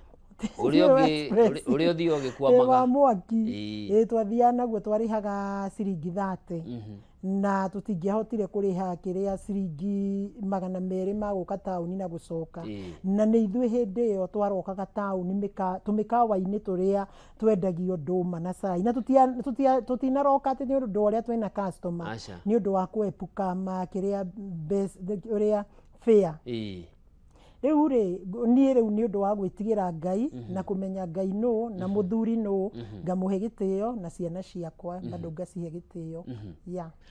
ũrĩa ũthiaga ũgĩkwamaga wa mwaki. Twathiaga naguo twarĩhaga ciringi 30 na tũtingĩahotire kũrĩha kĩrĩa ciringi 200 ma gũka taũni na gũcoka. Na nĩ ithuĩ hĩndĩ ĩyo twarokaga taũni tũmĩkawa-inĩ tũrĩa twendagio ndũma na cai, na tũtinaroka atĩ nĩ ũndũ ũrĩa twĩna customer, nĩ ũndũ wa kũepuka ma kĩrĩa ũrĩa fare. Rĩu rĩ niĩ rĩu nĩ ũndũ wa gwĩtigĩra Ngai na kũmenya Ngai nũ na mũthuri nũ, ngamũhe gĩtĩo na ciana ciakwa bado ngacihe gĩtĩo.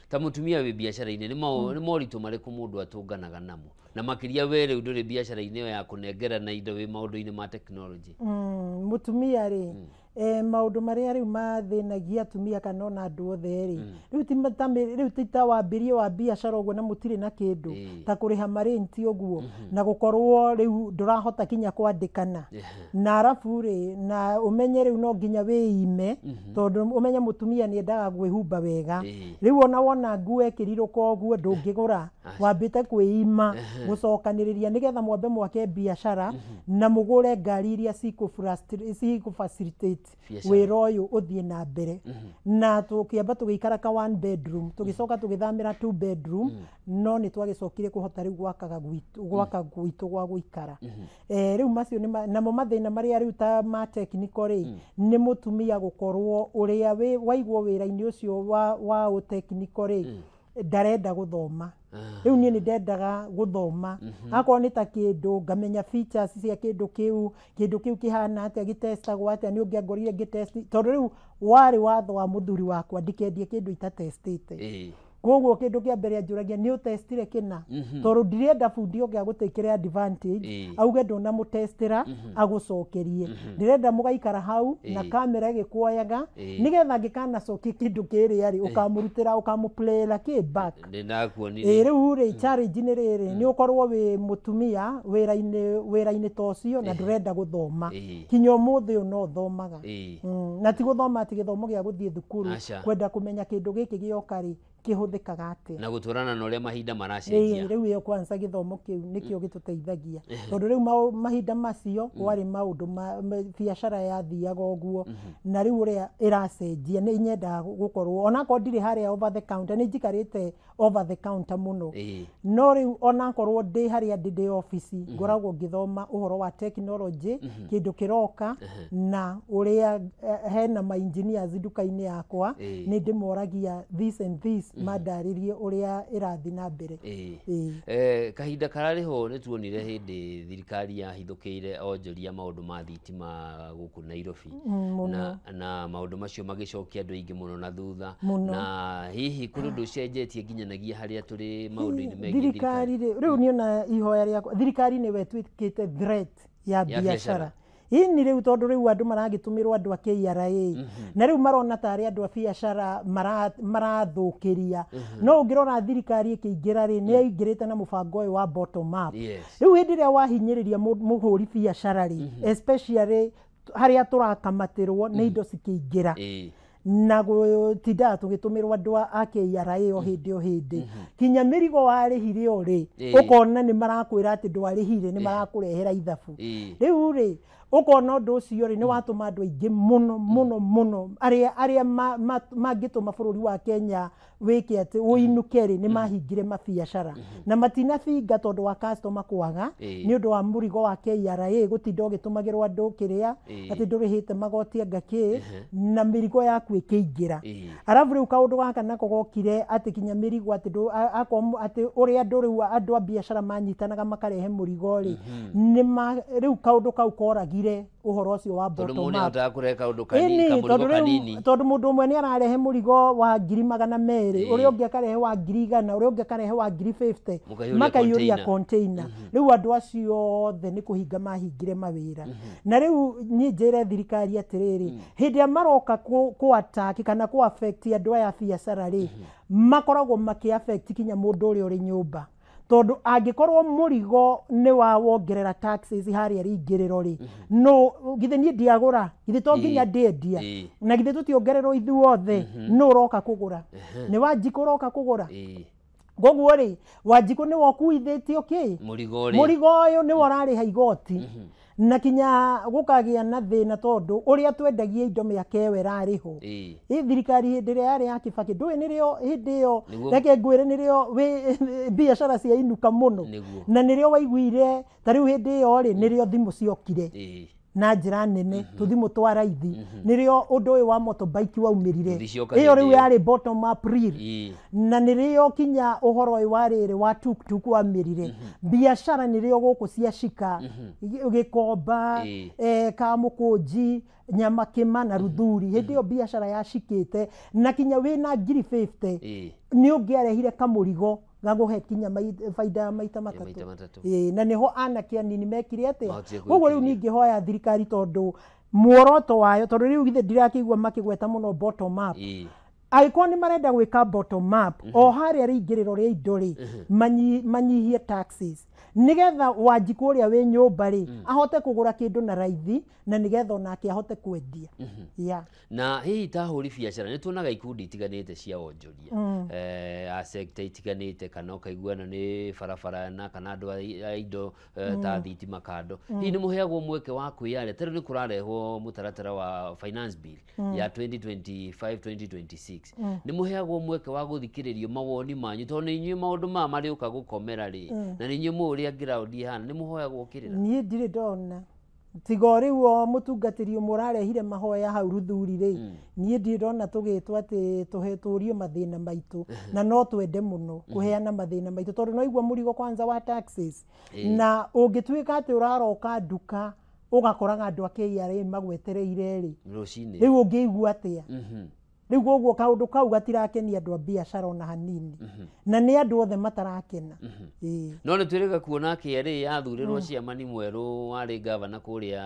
Ta mũtumia wĩ biacara-inĩ nĩ moritũ marĩkũ mũndũ atũnganaga namo, na makĩria we rĩu ndũrĩ biacara-inĩ ĩyo ya kũnengerana indo wĩ maũndũ-inĩ ma tekinoronjĩ? Mũtumia rĩ, maũndũ marĩa rĩu mathĩnagia atumia kana ona andũ othe rĩ, rĩu ti ta wambĩrie wa biacara ũguo na mũtirĩ na kĩndũ ta kũrĩha marenti ũguo na gũkorwo rĩu ndũrahota kinya kwandĩkana na arabu rĩ, na ũmenye rĩu no nginya wĩime tondũ ũmenye mũtumia nĩ endaga gwĩhumba wega. Rĩu ona wona nguo ĩkĩrirũka ũguo ndũngĩgũra, wambĩte kwĩima gũcokanĩrĩria nĩgetha mwambe mwake biacara na mũgũre ngari iria cikũ facilitate wĩra ũyũ ũthiĩ na mbere. Na tũkĩamba tũgĩikara ka 1 bedroom, tũgĩcoka tũgĩthamĩra 2 bedroom, no nĩ twagĩcokire kũhota rĩu gwaka gwitũ gwa gũikara. Rĩu macio namo mathĩna marĩa rĩu ta ma technical rĩ, nĩ mũtumia gũkorwo ũrĩa waigwo wĩra-inĩ ũcio wa ũtechnical rĩ, ndarenda gũthoma. Rĩu niĩ nĩ ndendaga gũthoma, akorwo nĩ ta kĩndũ ngamenya features cia kĩndũ kĩu, kĩndũ kĩu kĩhana atĩa, gĩtestagwo atĩa, nĩ ũngĩangorire ngĩtest, tondũ rĩu warĩ watho wa mũthuri wakwa ndikendie kĩndũ itatestĩte. Koguo kĩndũ kĩa mbere anjũragia nĩ ũtestire kĩna, tondũ ndirenda bundi ũngĩ agũtĩkĩre advantage auge ndũnamũtestĩra agũcokerie. Ndĩrenda mũgaikara hau na kamera ĩgĩkuoyaga nĩgetha angĩkanacokia kĩndũ kĩrĩa rĩ, ũkamũrutĩra ũkamũplayĩra kĩ back. Rĩu rĩ challenge nĩ rĩrĩ, nĩ ũkorwo wĩ mũtumia wĩra-inĩ ta ũcio na ndũrenda gũthoma. Kinya ũmũthĩ ũyũ no ũthomaga, na ti gũthoma atĩ gĩthomo gĩa gũthiĩ thukuru, kwenda kũmenya kĩndũ gĩkĩ gĩoka rĩ kĩhũthĩkaga atĩa na gũtwarana na ũrĩa mahinda maracenjia. Rĩu ĩyo kwanza gĩthomo kĩu nĩkĩo gĩtũteithagia tondũ rĩu mahinda macio kwarĩ maũndũ biacara yathiaga ũguo, na rĩu ũrĩa ĩracenjia nĩ nyendaga gũkorwo onakorwo ndirĩ harĩa over the counter, nĩ njikarĩte over the counter mũno, no rĩu onakorwo ndĩ harĩa ndĩ obici ngoragwo ngĩthoma ũhoro wa technology, kĩndũ kĩroka na ũrĩa hena ma engineers nduka-inĩ yakwa nĩ ndĩmoragia this and this mandarĩrie ũrĩa ĩrathiĩ na mbere. Kahinda kararĩ ho nĩ tuonire hĩndĩ thirikari yahithũkĩire onjoria maũndũ ma thitima gũkũ Nairobi, na maũndũ macio magĩcokia andũ aingĩ mũno na thutha, na hihi kũrĩ ũndũ ũcenjetie nginyanagia harĩa tũrĩ maũndũ-inĩ megiĩ thirikari? Rĩu niĩ ona ihoya rĩakwa, thirikari nĩwe ĩtuĩkĩte threat ya biacara ini rĩu, tondũ rĩu andũ maragĩtũmĩrwo andũ a KRA na rĩu marona tarĩ andũ a biacara marathũkĩria. No ũngĩrora thirikari ĩkĩingĩra rĩ, nĩ yaingĩrĩte na mũbango ũyũ wa bottom up. Rĩu hĩndĩ ĩrĩa wahinyĩrĩria mũhũri biacara rĩ, especially harĩa tũrakamatĩrwo nĩ indo cikĩingĩra na gũtindaga tũgĩtũmĩrwo andũ a KRA o hĩndĩ o hĩndĩ, kinya mĩrigo warĩhire o rĩ, ũkona nĩ marakwĩra atĩ ndwarĩhire, nĩ marakũrehera ithabu. Rĩu rĩ Ũkona ũndũ ũcio rĩ nĩ watũma andũ aingĩ mũno mũno mũno arĩa mangĩtũma bũrũri wa Kenya wĩke atĩ ũinũke rĩ nĩ mahingire mabiacara na matinabinga tondũ wa customer kwaga nĩ ũndũ wa mũrigo wa KRA gũtinda ũgĩtũmagĩrwo andũ kĩrĩa atĩ ndũrĩhĩte magoti anga kĩ na mĩrigo yaku ĩkĩingĩra. Arabu rĩu kaũndũ gaka nako gokire atĩ kinya mĩrigo atĩ atĩ ũrĩa andũ rĩu andũ a biacara manyitanaga makarehe mũrigo rĩ rĩu kaũndũ kau koragire ũhoro ũcio wa bottom up. Tondũ mũndũ ũmwe nĩ ararehe mũrigo wa 200,000 ũrĩa ũngĩ akarehe wa 100,000 ũrĩa ũngĩ akarehe wa 50,000 makaiyũria container. Rĩu andũ acio othe nĩ kũhinga mahingire mawĩra. Na rĩu niĩ njĩre thirikari atĩrĩrĩ, hĩndĩ ĩrĩa maroka kũ attack kana kũ affect andũ aya biacara rĩ, makoragwo makĩ affect kinya mũndũ ũrĩa ũrĩ nyũmba. Tondũ angĩkorwo mũrigo nĩ wa wongerera taxes harĩa rĩingĩrĩro rĩ, no githĩ niĩ ndiagũra, githĩ to nginya ndĩendia, na githĩ tũtiongererwo ithuothe, nũ ũroka kũgũra? Nĩ Wanjikũ ũroka kũgũra? Koguo rĩ, Wanjikũ nĩwe ũkuithĩtio kĩ? Mũrigo ũyũ nĩwe ũrarĩha igoti. Na kinya gũkagĩa na thĩna tondũ ũrĩa twendagia indo mĩaka ĩyo ĩrarĩhwo. Thirikari hĩndĩ ĩrĩa yarĩ ya Kibaki ndũĩ nĩrĩo hĩndĩ ĩyo reke ngwĩre nĩrĩo biacara ciainũka mũno. Na nĩrĩo waiguire ta rĩu hĩndĩ ĩyo rĩ nĩrĩo thimũ ciokire na njĩra nene tũthimũ twa raithi nĩrĩo ũndũ ũyũ wa motorbike waumĩrire ĩyo rĩu yarĩ bottom up real na nĩrĩo kinya ũhoro ũyũ wa rĩrĩ wa tuktuk waumĩrire biacara nĩrĩo gũkũ ciacika Gĩkomba Kamũkũnji Nyamakĩma na Ruthuri hĩndĩ ĩyo biacara yacikĩte na kinya wĩna 50,000 nĩ ũngĩarehire kamũrigo gagũhe kinya baida ya maita matatũ. Na nĩho anake anini mekire atĩa. Koguo rĩu ningĩhoya thirikari tondũ muoroto wayo tondũ rĩu githĩ ndirakĩigua makĩgweta mũno bottom up. Angĩkorwo nĩ marenda gwĩka bottom up o harĩa rĩingĩrĩro rĩa indo rĩ manyihie taxes nĩgetha Wanjikũ ũrĩa wĩ nyũmba rĩ ahote kũgũra kĩndũ na raithi na nĩgetha onake ahote kwendia. Na hihi ta ahũri biacara nĩ tuonaga ikundi itiganĩte cia wonjoria a sector itiganĩte kana ũkaigua ĩno nĩ barabara na kana andũ a indo ta thitima kando, hihi nĩ mũheagwo mweke wa kwĩyaria? Ta rĩu nĩ kũrarehwo mũtaratara wa finance bill ya 2025 2026 nĩ mũheagwo mweke wa gũthikĩrĩrio mawoni manyu tondũ nĩ inyuĩ maũndũ maya marĩũka gũkomera rĩ na nĩ inyuĩ mũĩ ũrĩa ground ĩhana, nĩ mũhoyagwo kĩrĩra? Niĩ ndirĩ ndona tiga o rĩu o mũtungatĩri ũmwe ũrarehire mahoya hau Ruthuri rĩ, niĩ ndirĩ ndona tũgĩtwo atĩ tũrio mathĩna maitũ na no twende mũno kũheana mathĩna maitũ tondũ no igua mũrigo kwanza wa taxes na ũngĩtuĩka atĩ ũraroka nduka ũgakoraga andũ a KRA magwetereire rĩ rĩu ũngĩigua atĩa? Rĩu koguo kaũndũ kau gatirakenia andũ a biacara ona hanini na nĩ andũ othe matarakena. No nĩ twĩrĩga kuona KRA yathurĩrwo ciamani mwerũ warĩ gavana kũrĩa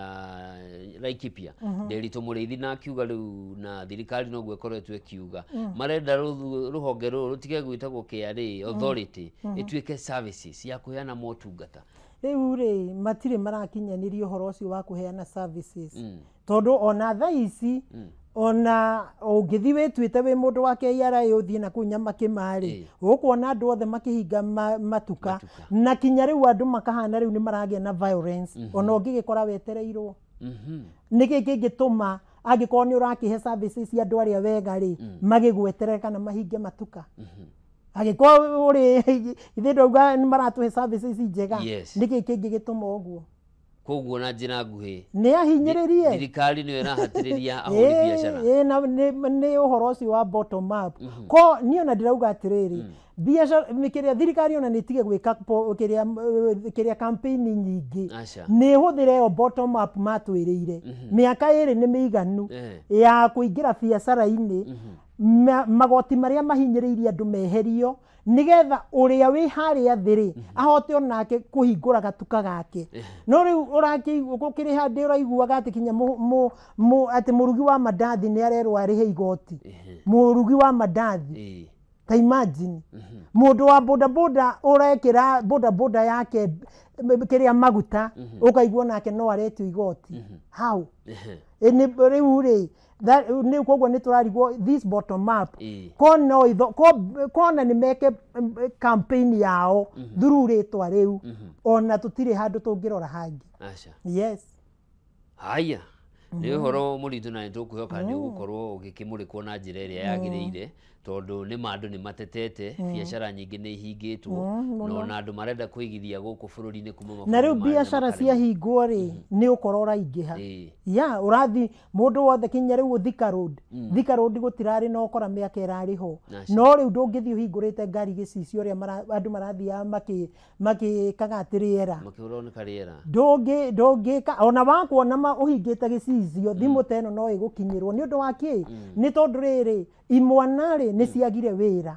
Laikipia Nderitu Mũrĩithi na akiuga rĩu na thirikari noguo ĩkoretwo ĩkiuga marenda rũhonge rũrũ rũtige gwĩtagwo KRA authority ĩtuĩke services ya kũheana motungata. Rĩu rĩ matirĩ marakinyanĩria ũhoro ũcio wa kũheana services tondũ ona thaa ici ona ũngĩthiĩ wĩtuĩte wĩ mũndũ wa KRA ũthiĩ na kũu Nyamakĩma rĩ ũkuona andũ othe makĩhinga matuka na kinya rĩu andũ makahana rĩu nĩ maragĩa na violence ona ũngĩgĩkora wetereirwo. Nĩkĩ kĩngĩtũma angĩkorwo nĩ ũrakĩhe services cia andũ arĩa wega rĩ magĩgweterere kana mahinge matuka? Angĩkorwo ũrĩ ithuĩ ndauga nĩ maratũhe services njega, nĩkĩ kĩngĩgĩtũma ũguo? Koguo na njĩra nguhĩ nĩ ahinyĩrĩrie thirikari nĩyo ĩrahatĩrĩria ahũri biacara. Na nĩ ũhoro ũcio wa bottom up ko niĩ ona ndĩrauga atĩrĩrĩ biacara kĩrĩa thirikari ona nĩ ĩtige gwĩka kĩrĩa campaign nyingĩ nĩ ĩhũthĩre ĩyo bottom up matwĩrĩire mĩaka ĩrĩ nĩ mĩiganu ya kũingĩra biacara-inĩ magoti marĩa mahinyĩrĩirie andũ meherio nigetha ũrĩa wĩ harĩa thĩ rĩ ahote onake kũhingũra gatuka gake. No rĩu ũrakĩrĩ handĩ ũraiguaga atĩ kinya atĩ mũrugi wa mandathi nĩ arerwo arĩhe igoti. Mũrugi wa mandathi ta imagine mũndũ wa bodaboda ũrekĩra bodaboda yake kĩrĩa maguta ũkaigua nake no aretio igoti how? Rĩu rĩ nĩ koguo nĩ tũrarigwo this bottom up kona nĩ meke campaign yao through rĩtwa rĩu ona tũtirĩ handũ tũngĩrora hangĩ. Yes. Haya, nĩ ũhoro mũritũ na nĩtũkwĩhoka nĩ ũgũkorwo ũgĩkĩmũrĩkwo na njĩra ĩrĩa yagĩrĩire, tondũ nĩ ma andũ nĩ matetete, biacara nyingĩ nĩ ihingĩtwo, na ona andũ marenda kũigithia gũkũ bũrũri-inĩ kuma na rĩu mabũrũri maya biacara ciahingwo rĩ, nĩ ũkora ũraingĩha. Ya ũrathi mũndũ wothe kinya rĩu Thika Road, Thika Road gũtirarĩ na ũkora mĩaka ĩrarĩ ho, no rĩu ndũngĩthiĩ ũhingũrĩte ngari gĩcicio ũrĩa andũ marathiaga makĩkaga atĩ rĩera makĩhũrwo nĩ karĩera, ndũngĩka ona wakuona ũhingĩte gĩcicio, thimũ ta ĩno no ĩgũkinyĩrwo nĩ ũndũ wa kĩ? Nĩ tondũ rĩrĩ, imwana rĩ nĩ ciagire wĩra,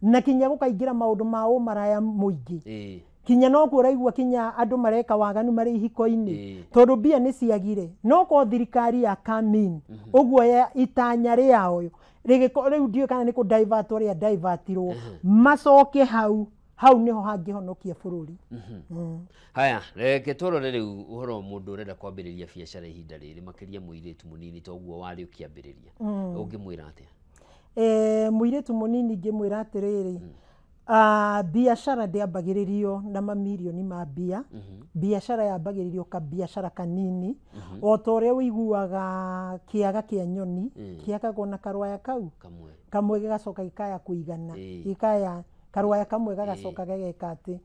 na kinya gũkaingĩra maũndũ ma ũmaraya mũingĩ, kinya no kuo ũraigua kinya andũ mareka waganu marĩ ihiko-inĩ, tondũ mbia nĩ ciagire. No ko thirikari ya come in ũguo ya itanya rĩao rĩu ndiũĩ kana nĩ kũ divert ũrĩa divertirwo, macoke hau hau niho hangĩhonokia bũrũri. Haya, reke tũrore rĩu ũhoro wa mũndũ ũrenda kwambĩrĩria biacara ihinda rĩrĩ, makĩria mũirĩtu mũnini toguo warĩ ũkĩambĩrĩria, ũngĩmwĩra atĩa? Mũirĩtu mũnini ingĩmwĩra atĩrĩrĩ, biacara ndĩambagĩrĩrio na mamirioni ma mbia, biacara yambagĩrĩrio kabiacara kanini, o ta ũrĩa ũiguaga kĩaga kĩa nyoni kĩakagwo na karwaya kau kamwe gĩgacoka gĩkaya kũigana, gĩkaya karwaya kamwe gagacoka gageka atĩ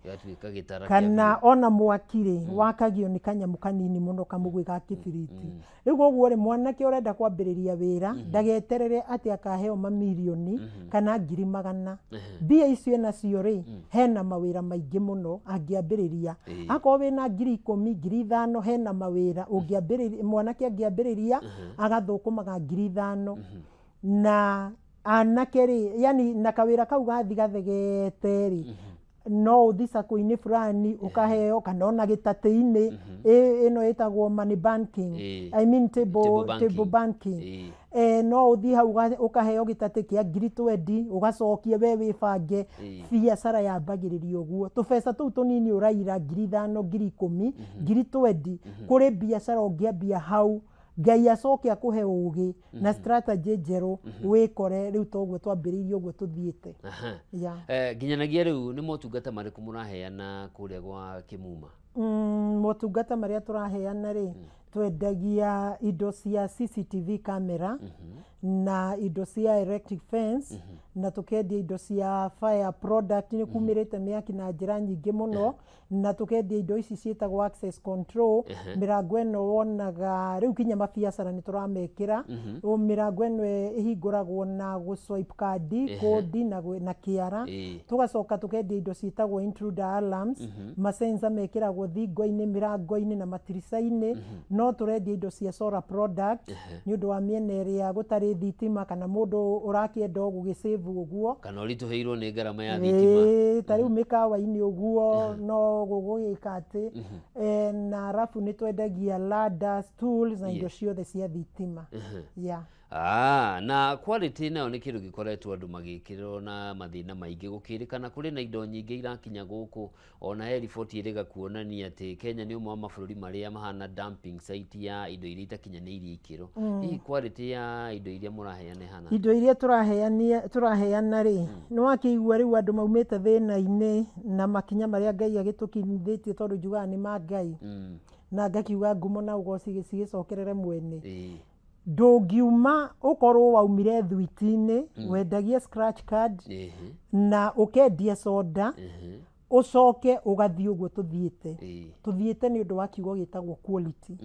kana ona mwaki rĩ wakagio nĩ kanyamũ kanini mũno kamũgwĩ ga kĩbiriti. Rĩu koguo rĩ, mwanake ũrenda kwambĩrĩria wĩra ndageterere atĩ akaheo mamirioni kana ngiri magana. Mbia icio enacio rĩ, hena mawĩra maingĩ mũno angĩambĩrĩria. Akorwo wĩna ngiri 10, ngiri 5, hena mawĩra ũngĩambĩrĩria, mwanake angĩambĩrĩria agathũkũmaga ngiri 5 na anake rĩ, yani na kawĩra kau gathi gathegete rĩ, no ũthi sacco-inĩ fulani ũkaheo, kana ona gĩtatĩ-inĩ ĩno ĩtagwo money banking, I mean table banking, no ũthi hau ũkaheo gĩtatĩ kĩa ngiri 20 ũgacokia we wĩbange. Biacara yambagĩrĩria ũguo, tũbeca tũu tũnini ũraira ngiri 5, ngiri 10, ngiri 20, kũrĩ biacara ũngĩambia hau, Ngai acoke akũhe ũgĩ na strategy njerũ wĩkore rĩu toguo twambĩrĩirie ũguo tũthiĩte. Nginyanagia rĩu nĩ motungata marĩkũ mũraheana kũrĩa gwa Kĩmuma? Motungata marĩa tũraheana rĩ, twendagia indo cia CCTV camera na indo cia electric fence, na tukendia indo cia fire product, nĩ kumĩrĩte mĩaki na njĩra nyingĩ mũno, na tukendia indo ici ciĩtagwo access control, mĩrango ĩno wonaga rĩu kinya mabiacara nĩ tũramekĩra, mĩrango ĩno ĩhingũragwo na gũ swipe card, kodi na kĩara. Tũgacoka tũkendia indo ciĩtagwo intruder alarms, masensa mekĩragwo thingo-inĩ, mĩrango-inĩ na matirica-inĩ. No tũrendia indo cia solar product nĩ ũndũ wa mĩena ĩrĩa gũtarĩ thitima, kana mũndũ ũrakĩenda gũgĩsave ũguo, kana ũritũhĩirwo nĩ ngarama ya thitima, ta rĩu mĩkawa-inĩ ũguo no gũgĩka atĩ. Na arabu nĩ twendagia ladders, tools na indo ciothe cia thitima. Na quality nayo nĩ kĩndũ gĩkoretwo andũ magĩkĩrĩrwo na mathĩna maingĩ, gũkĩrĩkana kũrĩ na indo nyingĩ irakinya gũkũ, ona he riboti ĩrĩga kuonania atĩ Kenya nĩ ũmwe wa mabũrũri marĩa mahana dumping site ya indo iria itakinyanĩirie ikĩro. Hihi quality ya indo iria mũraheana ĩhana? Indo iria tũraheana rĩ, nĩ wakĩigua rĩu andũ maumĩte thĩna-inĩ na makinya marĩa Ngai agĩtũkinyithĩtie, tondũ njugaga nĩ ma Ngai, na ngakiuga ngumo na ũgoci cigĩcokerere mwene. Ndũngiuma ũkorwo waumire thwiti-inĩ, wendagia scratch card na ũkendia soda, ũcoke ũgathiĩ ũguo tũthiĩte. Tũthiĩte nĩ ũndũ wa kiugo gĩtagwo quality.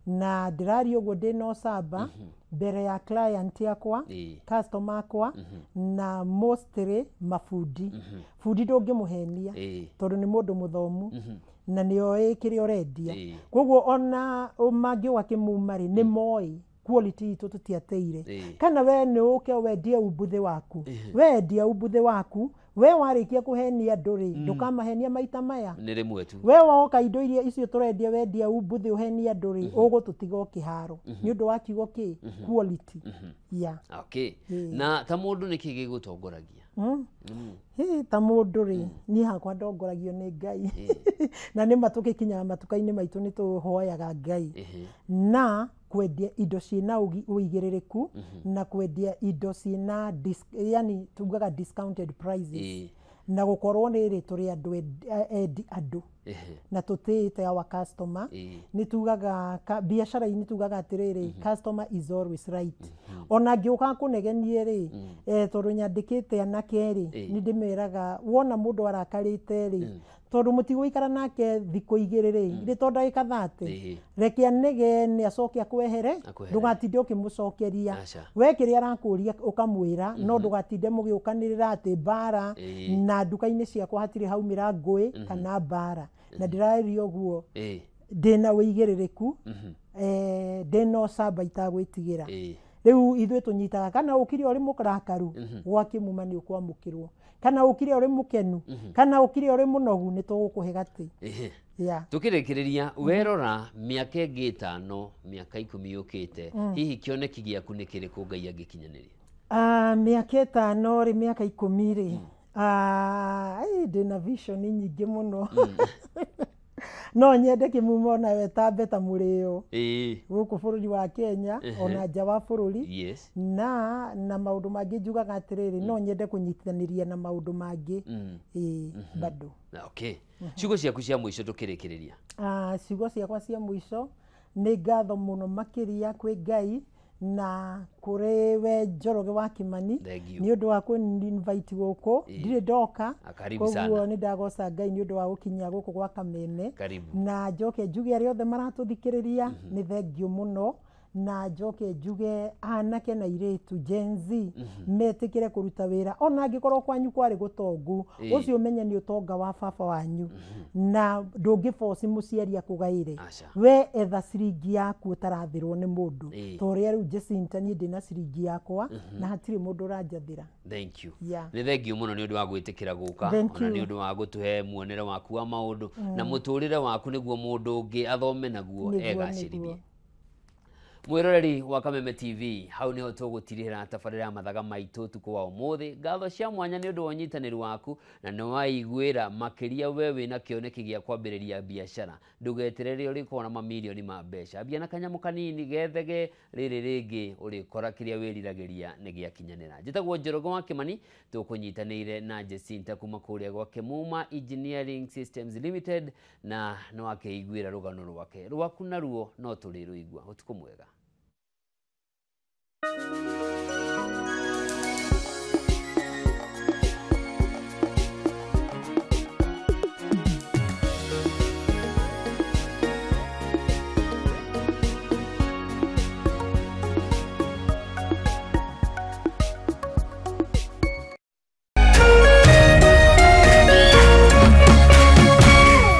Na ndĩraria ũguo ndĩna ũcamba mbere ya client yakwa, customer akwa, na mostly mabundi. Bundi ndũngĩmũhenia tondũ nĩ mũndũ mũthomu na nĩ oĩ kĩrĩa ũrendia. Koguo ona mangĩũka Kĩmuma rĩ, nĩ moĩ quality itũ tũtiateire. Kana we nĩ ũke wendie umbuthĩ waku, wendia umbuthĩ waku, we warĩkia kũhenia andũ rĩ, ndũkamahenia maita maya, nĩ rĩmwe tu. We woka indo iria icio tũrendia wendia umbuthĩ ũhenie andũ rĩ, ũgũtũtiga o kĩharo nĩ ũndũ wa kiugo kĩ quality. Okay. Na ta mũndũ nĩkĩ gĩgũtongoragia? Ta mũndũ rĩ, niĩ hakwa ndongoragio nĩ Ngai. Na nĩ ma tũgĩkinyaga matuka-inĩ maitũ nĩ tũhoyaga Ngai na kwendia indo ciĩna ũigĩrĩrĩku, na kwendia indo ciĩna yani tugaga discounted prices. Na gũkorwo rĩrĩ tũrĩ andũ endi andũ na tũtĩĩte our customer. Nĩ tugaga biacara-inĩ tugaga atĩrĩrĩ, customer is always right. Ona ngĩũka kũnegenie rĩ, tondũ nyandĩkĩte anake rĩ, nĩ ndĩmeraga wona mũndũ arakarĩte rĩ, tondũ mũtigũikara nake thikũ igĩrĩ rĩ, rĩ to ndagĩka 30, reke anegene acoke akwehere, ndũgatinde ũkĩmũcokeria. We kĩrĩa arakũria ũkamwĩra, no ndũgatinde mũgĩũkanĩrĩra atĩ mbara, na nduka-inĩ ciakwa hatirĩ haumĩra ngũĩ kana mbara. Na ndĩraria ũguo ndĩna ũigĩrĩrĩku, ndĩna ũcamba itagwĩtigĩra. Rĩu ithuĩ tũnyitaga kana ũkire ũrĩ mũrakaru gwa Kĩmuma nĩ ũkwamũkĩrwo, kana ũkire ũrĩ mũkenu, kana ũkire ũrĩ mũnogu nĩ tũgũkũhe gatĩ. Tukĩrĩkĩrĩria, werora mĩaka ĩngĩ 5, mĩaka 10 yũkĩte, hihi kĩoneki gĩaku nĩ kĩrĩkũ Ngai angĩkinyanĩria? Mĩaka 5 rĩ, mĩaka 10 rĩ, ndĩna vision nyingĩ mũno. No nyende Kĩmuma onawe tambe ta mũrĩo gũkũ bũrũri wa Kenya ona nja wa bũrũri. Na maũndũ mangĩ njugaga atĩrĩrĩ, no nyende kũnyitanĩria na maũndũ mangĩ bado. Okay. Ciugo ciaku cia mũico tũkĩrĩkĩrĩria. Ciugo ciakwa cia mũico nĩ ngatho mũno makĩria kwĩ Ngai na kũrĩ we Njoroge wa Kĩmani nĩ ũndũ wa kũni-invite gũkũ, ndirĩ ndoka, koguo nĩ ndagoca Ngai nĩ ũndũ wa gũkinya gũkũ gwa Kameme. Na njoke njuge arĩa othe maratũthikĩrĩria nĩ thengiũ mũno, na njoke njuge anake na airĩtu Gen Z metĩkĩre kũruta wĩra ona angĩkorwo kwanyu kwarĩ gũtongu, ũcio ũmenye nĩ ũtonga wa baba wanyu, na ndũngĩboci mũciari akũgaĩre. We etha ciringi yaku ũtarathĩrwo nĩ mũndũ, ta ũrĩa rĩu Jacinta niĩ ndĩna ciringi yakwa na hatirĩ mũndũ ũranjathĩra. Thank you. Nĩ thengiũ mũno nĩ ũndũ wa gwĩtĩkĩra gũka, ona nĩ ũndũ wa gũtũhe muonere waku wa maũndũ na mũtũrĩre waku nĩguo mũndũ ũngĩ athome naguo egacĩrithie. Mwiroreri wa Kameme TV, hau niho tũgũtirihĩra tabarĩra ya mathaga maitũ ũtukũ wa ũmũthĩ. Ngatho cia mwanya nĩ ũndũ wa ũnyitanĩri waku na nĩ waiguĩra makĩria we wĩna kĩoneki gĩa kwambĩrĩria biacara. Ndũgeterere ũrĩkorwo na mamirioni ma mbeca, ambia na kanyamũ kanini gethege, rĩrĩ rĩngĩ ũrĩkora kĩrĩa wĩriragĩria nĩ gĩakinyanĩra. Njĩtagwo Njoroge wa Kĩmani, tũkũnyitanĩire na Jacinta kuma kũrĩa gwa Kĩmuma Engineering Systems Limited, na nĩ wakĩiguĩra rũgano rwake rwaku naruo no tũrĩrũigua. Ũtukũ mwega.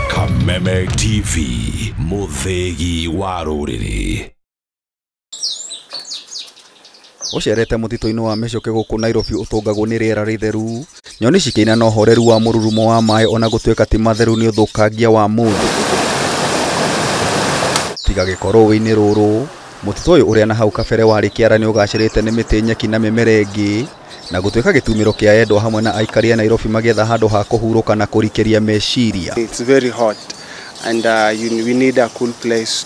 Kameme TV, mũthĩgi wa rũrĩrĩ. Ũcerete mũtitũ-inĩ wa mĩcoke gũkũ Nairobi ũtũngagwo nĩ rĩera rĩtheru, nyoni cikĩina na ũhoreru wa mũrurumo wa maĩ ona gũtuĩka ti matheru nĩ ũthũkangia wa mũndũ. Tiga gĩko rũĩ-inĩ rũrũ, mũtitũ ũyũ ũrĩa na hau kabere warĩ kĩara nĩ ũgacĩrĩte nĩ mĩtĩ, nyeki na mĩmera ĩngĩ, na gũtuĩka gĩtumĩro kĩa endwa hamwe na aikari a Nairobi magĩetha handũ ha kũhurũka na kũrikĩria meciria. It's very hot and we need a cool place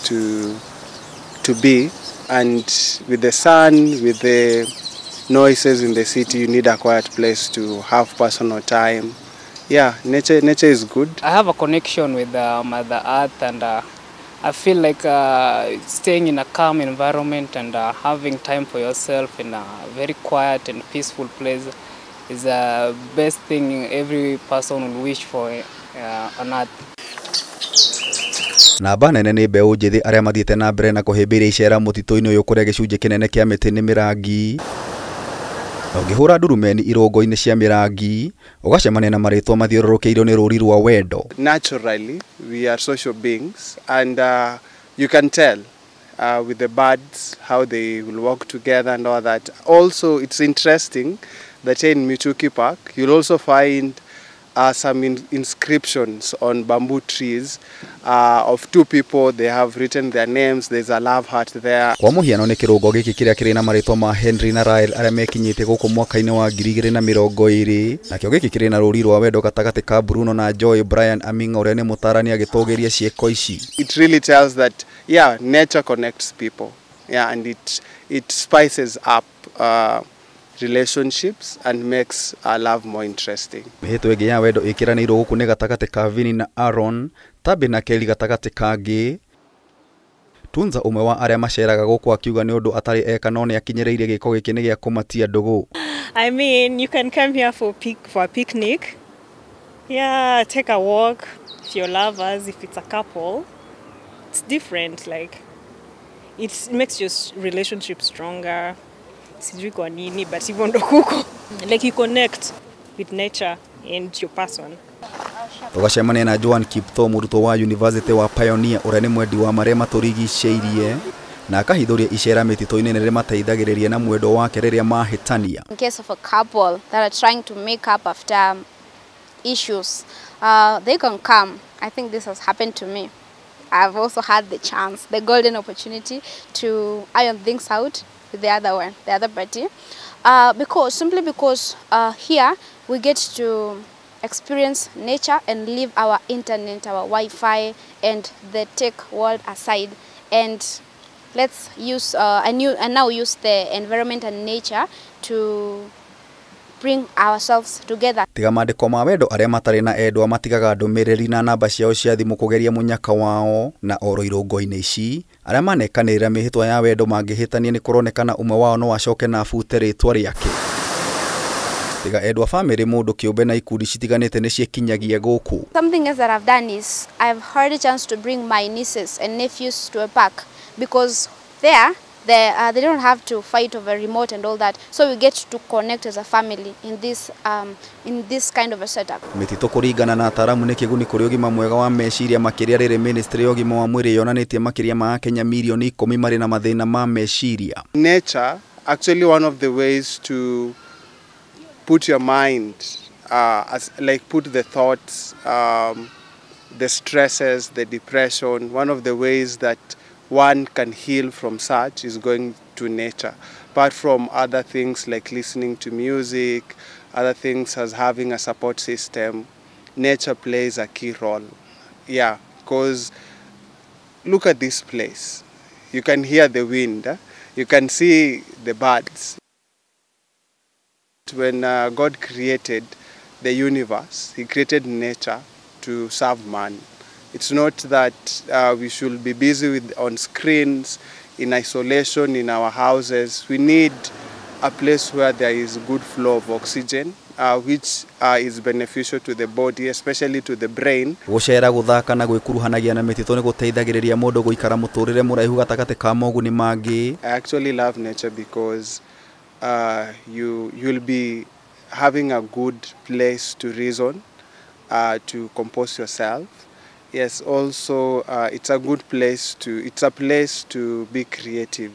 to be. And with the sun, with the noises in the city, you need a quiet place to have personal time. Yeah, nature is good. I have a connection with Mother Earth, and I feel like staying in a calm environment and having time for yourself in a very quiet and peaceful place is the best thing every person will wish for on earth. Namba nene nĩ mbeũ njĩthĩ arĩa mathiĩte na mbere na kũhĩmbĩria icera mũtitũ-inĩ ũyũ kũrĩa gĩcunjĩ kĩnene kĩa mĩtĩ nĩ mĩrangi. Na ũngĩhũra ndurumeni irũngo-inĩ cia mĩrangi, ũgacemania na marĩtwa mathiũrũrũkĩirio nĩ rũri rwa wendo. Naturally, we are social beings, and you can tell with the birds how they will work together and all that. Also, it's interesting that here in Michuki Park, you'll also find some inscriptions on bamboo trees of two people. They have written their names. There's a love heart there. Kwa mũhiano nĩ kĩrũngo gĩkĩ kĩrĩa kĩrĩ na marĩtwa ma Henry na Rael arĩa mekinyĩte gũkũ mwaka-inĩ wa 2020, nakĩo gĩkĩ kĩrĩ na rũri rwa wendo gatagatĩ ka Bruno na Joy Brian Aminga ũrĩa nĩ mũtarani agĩtũgĩria ciĩko ici. It really tells that, yeah, nature connects people. Yeah, and it spices up relationships and makes our love more interesting. Mĩhĩtwa ĩngĩ ya wendo ĩkĩranĩirwo gũkũ nĩ gatagatĩ ka Vini na Aaron, Tabi na Kelly gatagatĩ kangĩ. Tunza ũmwe wa arĩa maceraga gũkũ akiuga nĩ ũndũ atarĩ eka no nĩ akinyĩrĩirie gĩko gĩkĩ nĩ gĩa kũmatia ndũgũ. I mean, you can come here for a picnic. Yeah, take a walk if you're lovers, if it's a couple. It's different, like it makes your relationship stronger. Sijui kwa nini, but hivyo ndo kuko. Like you connect with nature and your person. Tũgacemania na Joan Kiptoo, mũrutwo wa University wa Pioneer ũrĩa nĩ mwendi wa marĩa matũrigicĩirie na akahithũria icera mĩtitũ-inĩ nĩ rĩmateithagĩrĩria na mwendo wake rĩrĩa mahĩtania. In case of a couple that are trying to make up after issues, they can come. I think this has happened to me. I've also had the chance, the golden opportunity to iron things out with the other one, the other party, because here we get to experience nature and leave our internet, our Wi-Fi and the tech world aside, and let's use and now use the environment and nature to bring ourselves together. Tiga mandĩko ma wendo arĩa matarĩ na endwa matigaga ndũmĩrĩri na namba ciao cia thimũ kũgeria mũnyaka wao na oro irũngo-inĩ ici arĩa manekanĩrĩra mĩhĩtwa ya wendo mangĩhĩtania nĩ kũronekana ũmwe wao no acoke na abute rĩtwa rĩake. Tiga endwa famĩlĩ mũndũ kĩũmbe na ikundi citiganĩte nĩ ciĩkinyagia gũkũ. Something else that I've done is I've had a chance to bring my nieces and nephews to a park, because there they don't have to fight over remote and all that, so we get to connect as a family in this kind of a setup. Mĩtitũ kũringana na ataaramu nĩ kĩguni kũrĩ ũgima mwega wa meciria makĩria rĩrĩ ministry ya ũgima wa mwĩrĩ yonanĩtie makĩria ma Akenya mirioni 10 marĩ na mathĩna ma meciria. Nature, actually one of the ways to put your mind, put the thoughts, the stresses, the depression, one of the ways that one can heal from such is going to nature. Apart from other things like listening to music, other things as having a support system, nature plays a key role. Yeah, because look at this place. You can hear the wind, eh? You can see the birds. When God created the universe, he created nature to serve man. It's not that we should be busy on screens, in isolation, in our houses. We need a place where there is good flow of oxygen, which is beneficial to the body, especially to the brain. Gũcera gũthaka na gwĩkuruhanagia na mĩtitũ nĩ gũteithagĩrĩria mũndũ gũikara mũtũrĩre mũraihu gatagatĩ ka moguni mangĩ. I actually love nature because you'll be having a good place to reason, to compose yourself. Yes, also it's a good place to, it's a place to be creative.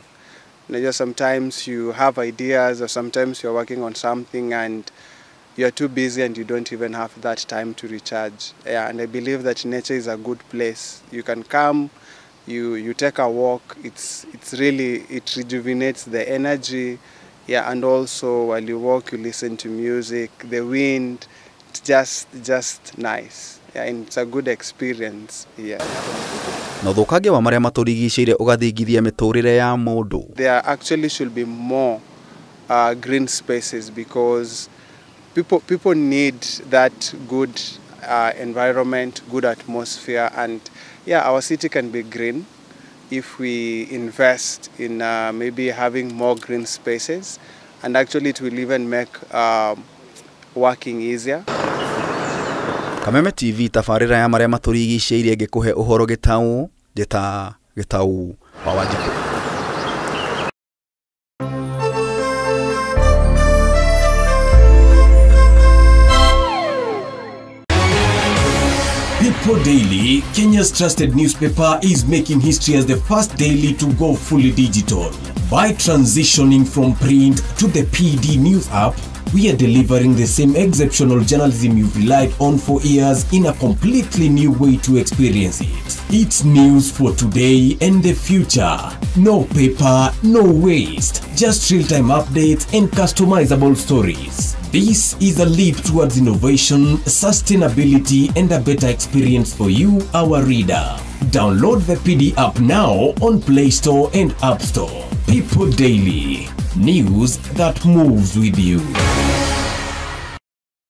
You know, sometimes you have ideas, or sometimes you're working on something and you're too busy and you don't even have that time to recharge. Yeah, and I believe that nature is a good place. You can come, you take a walk, it's really, it rejuvenates the energy. Yeah, and also while you walk, you listen to music, the wind, it's just nice. Yeah, and it's a good experience. Yeah. Na ũthũkangia wa marĩa matũrigicĩirie ũgathingithia mĩtũrĩre ya mũndũ. There actually should be more green spaces, because people need that good environment, good atmosphere, and yeah, our city can be green if we invest in maybe having more green spaces, and actually it will even make working easier. Kameme TV tabarĩra ya marĩa matũrigicĩirie ngĩkũhe ũhoro gĩtaũ njĩta gĩtaũ wa Wanjikũ. People Daily, Kenya's trusted newspaper, is making history as the first daily to go fully digital. By transitioning from print to the PD News app, we are delivering the same exceptional journalism you've relied on for years in a completely new way to experience it. It's news for today and the future. No paper, no waste. Just real-time updates and customizable stories. This is a leap towards innovation, sustainability, and a better experience for you, our reader. Download the PD app now on Play Store and App Store. People Daily. News that moves with you.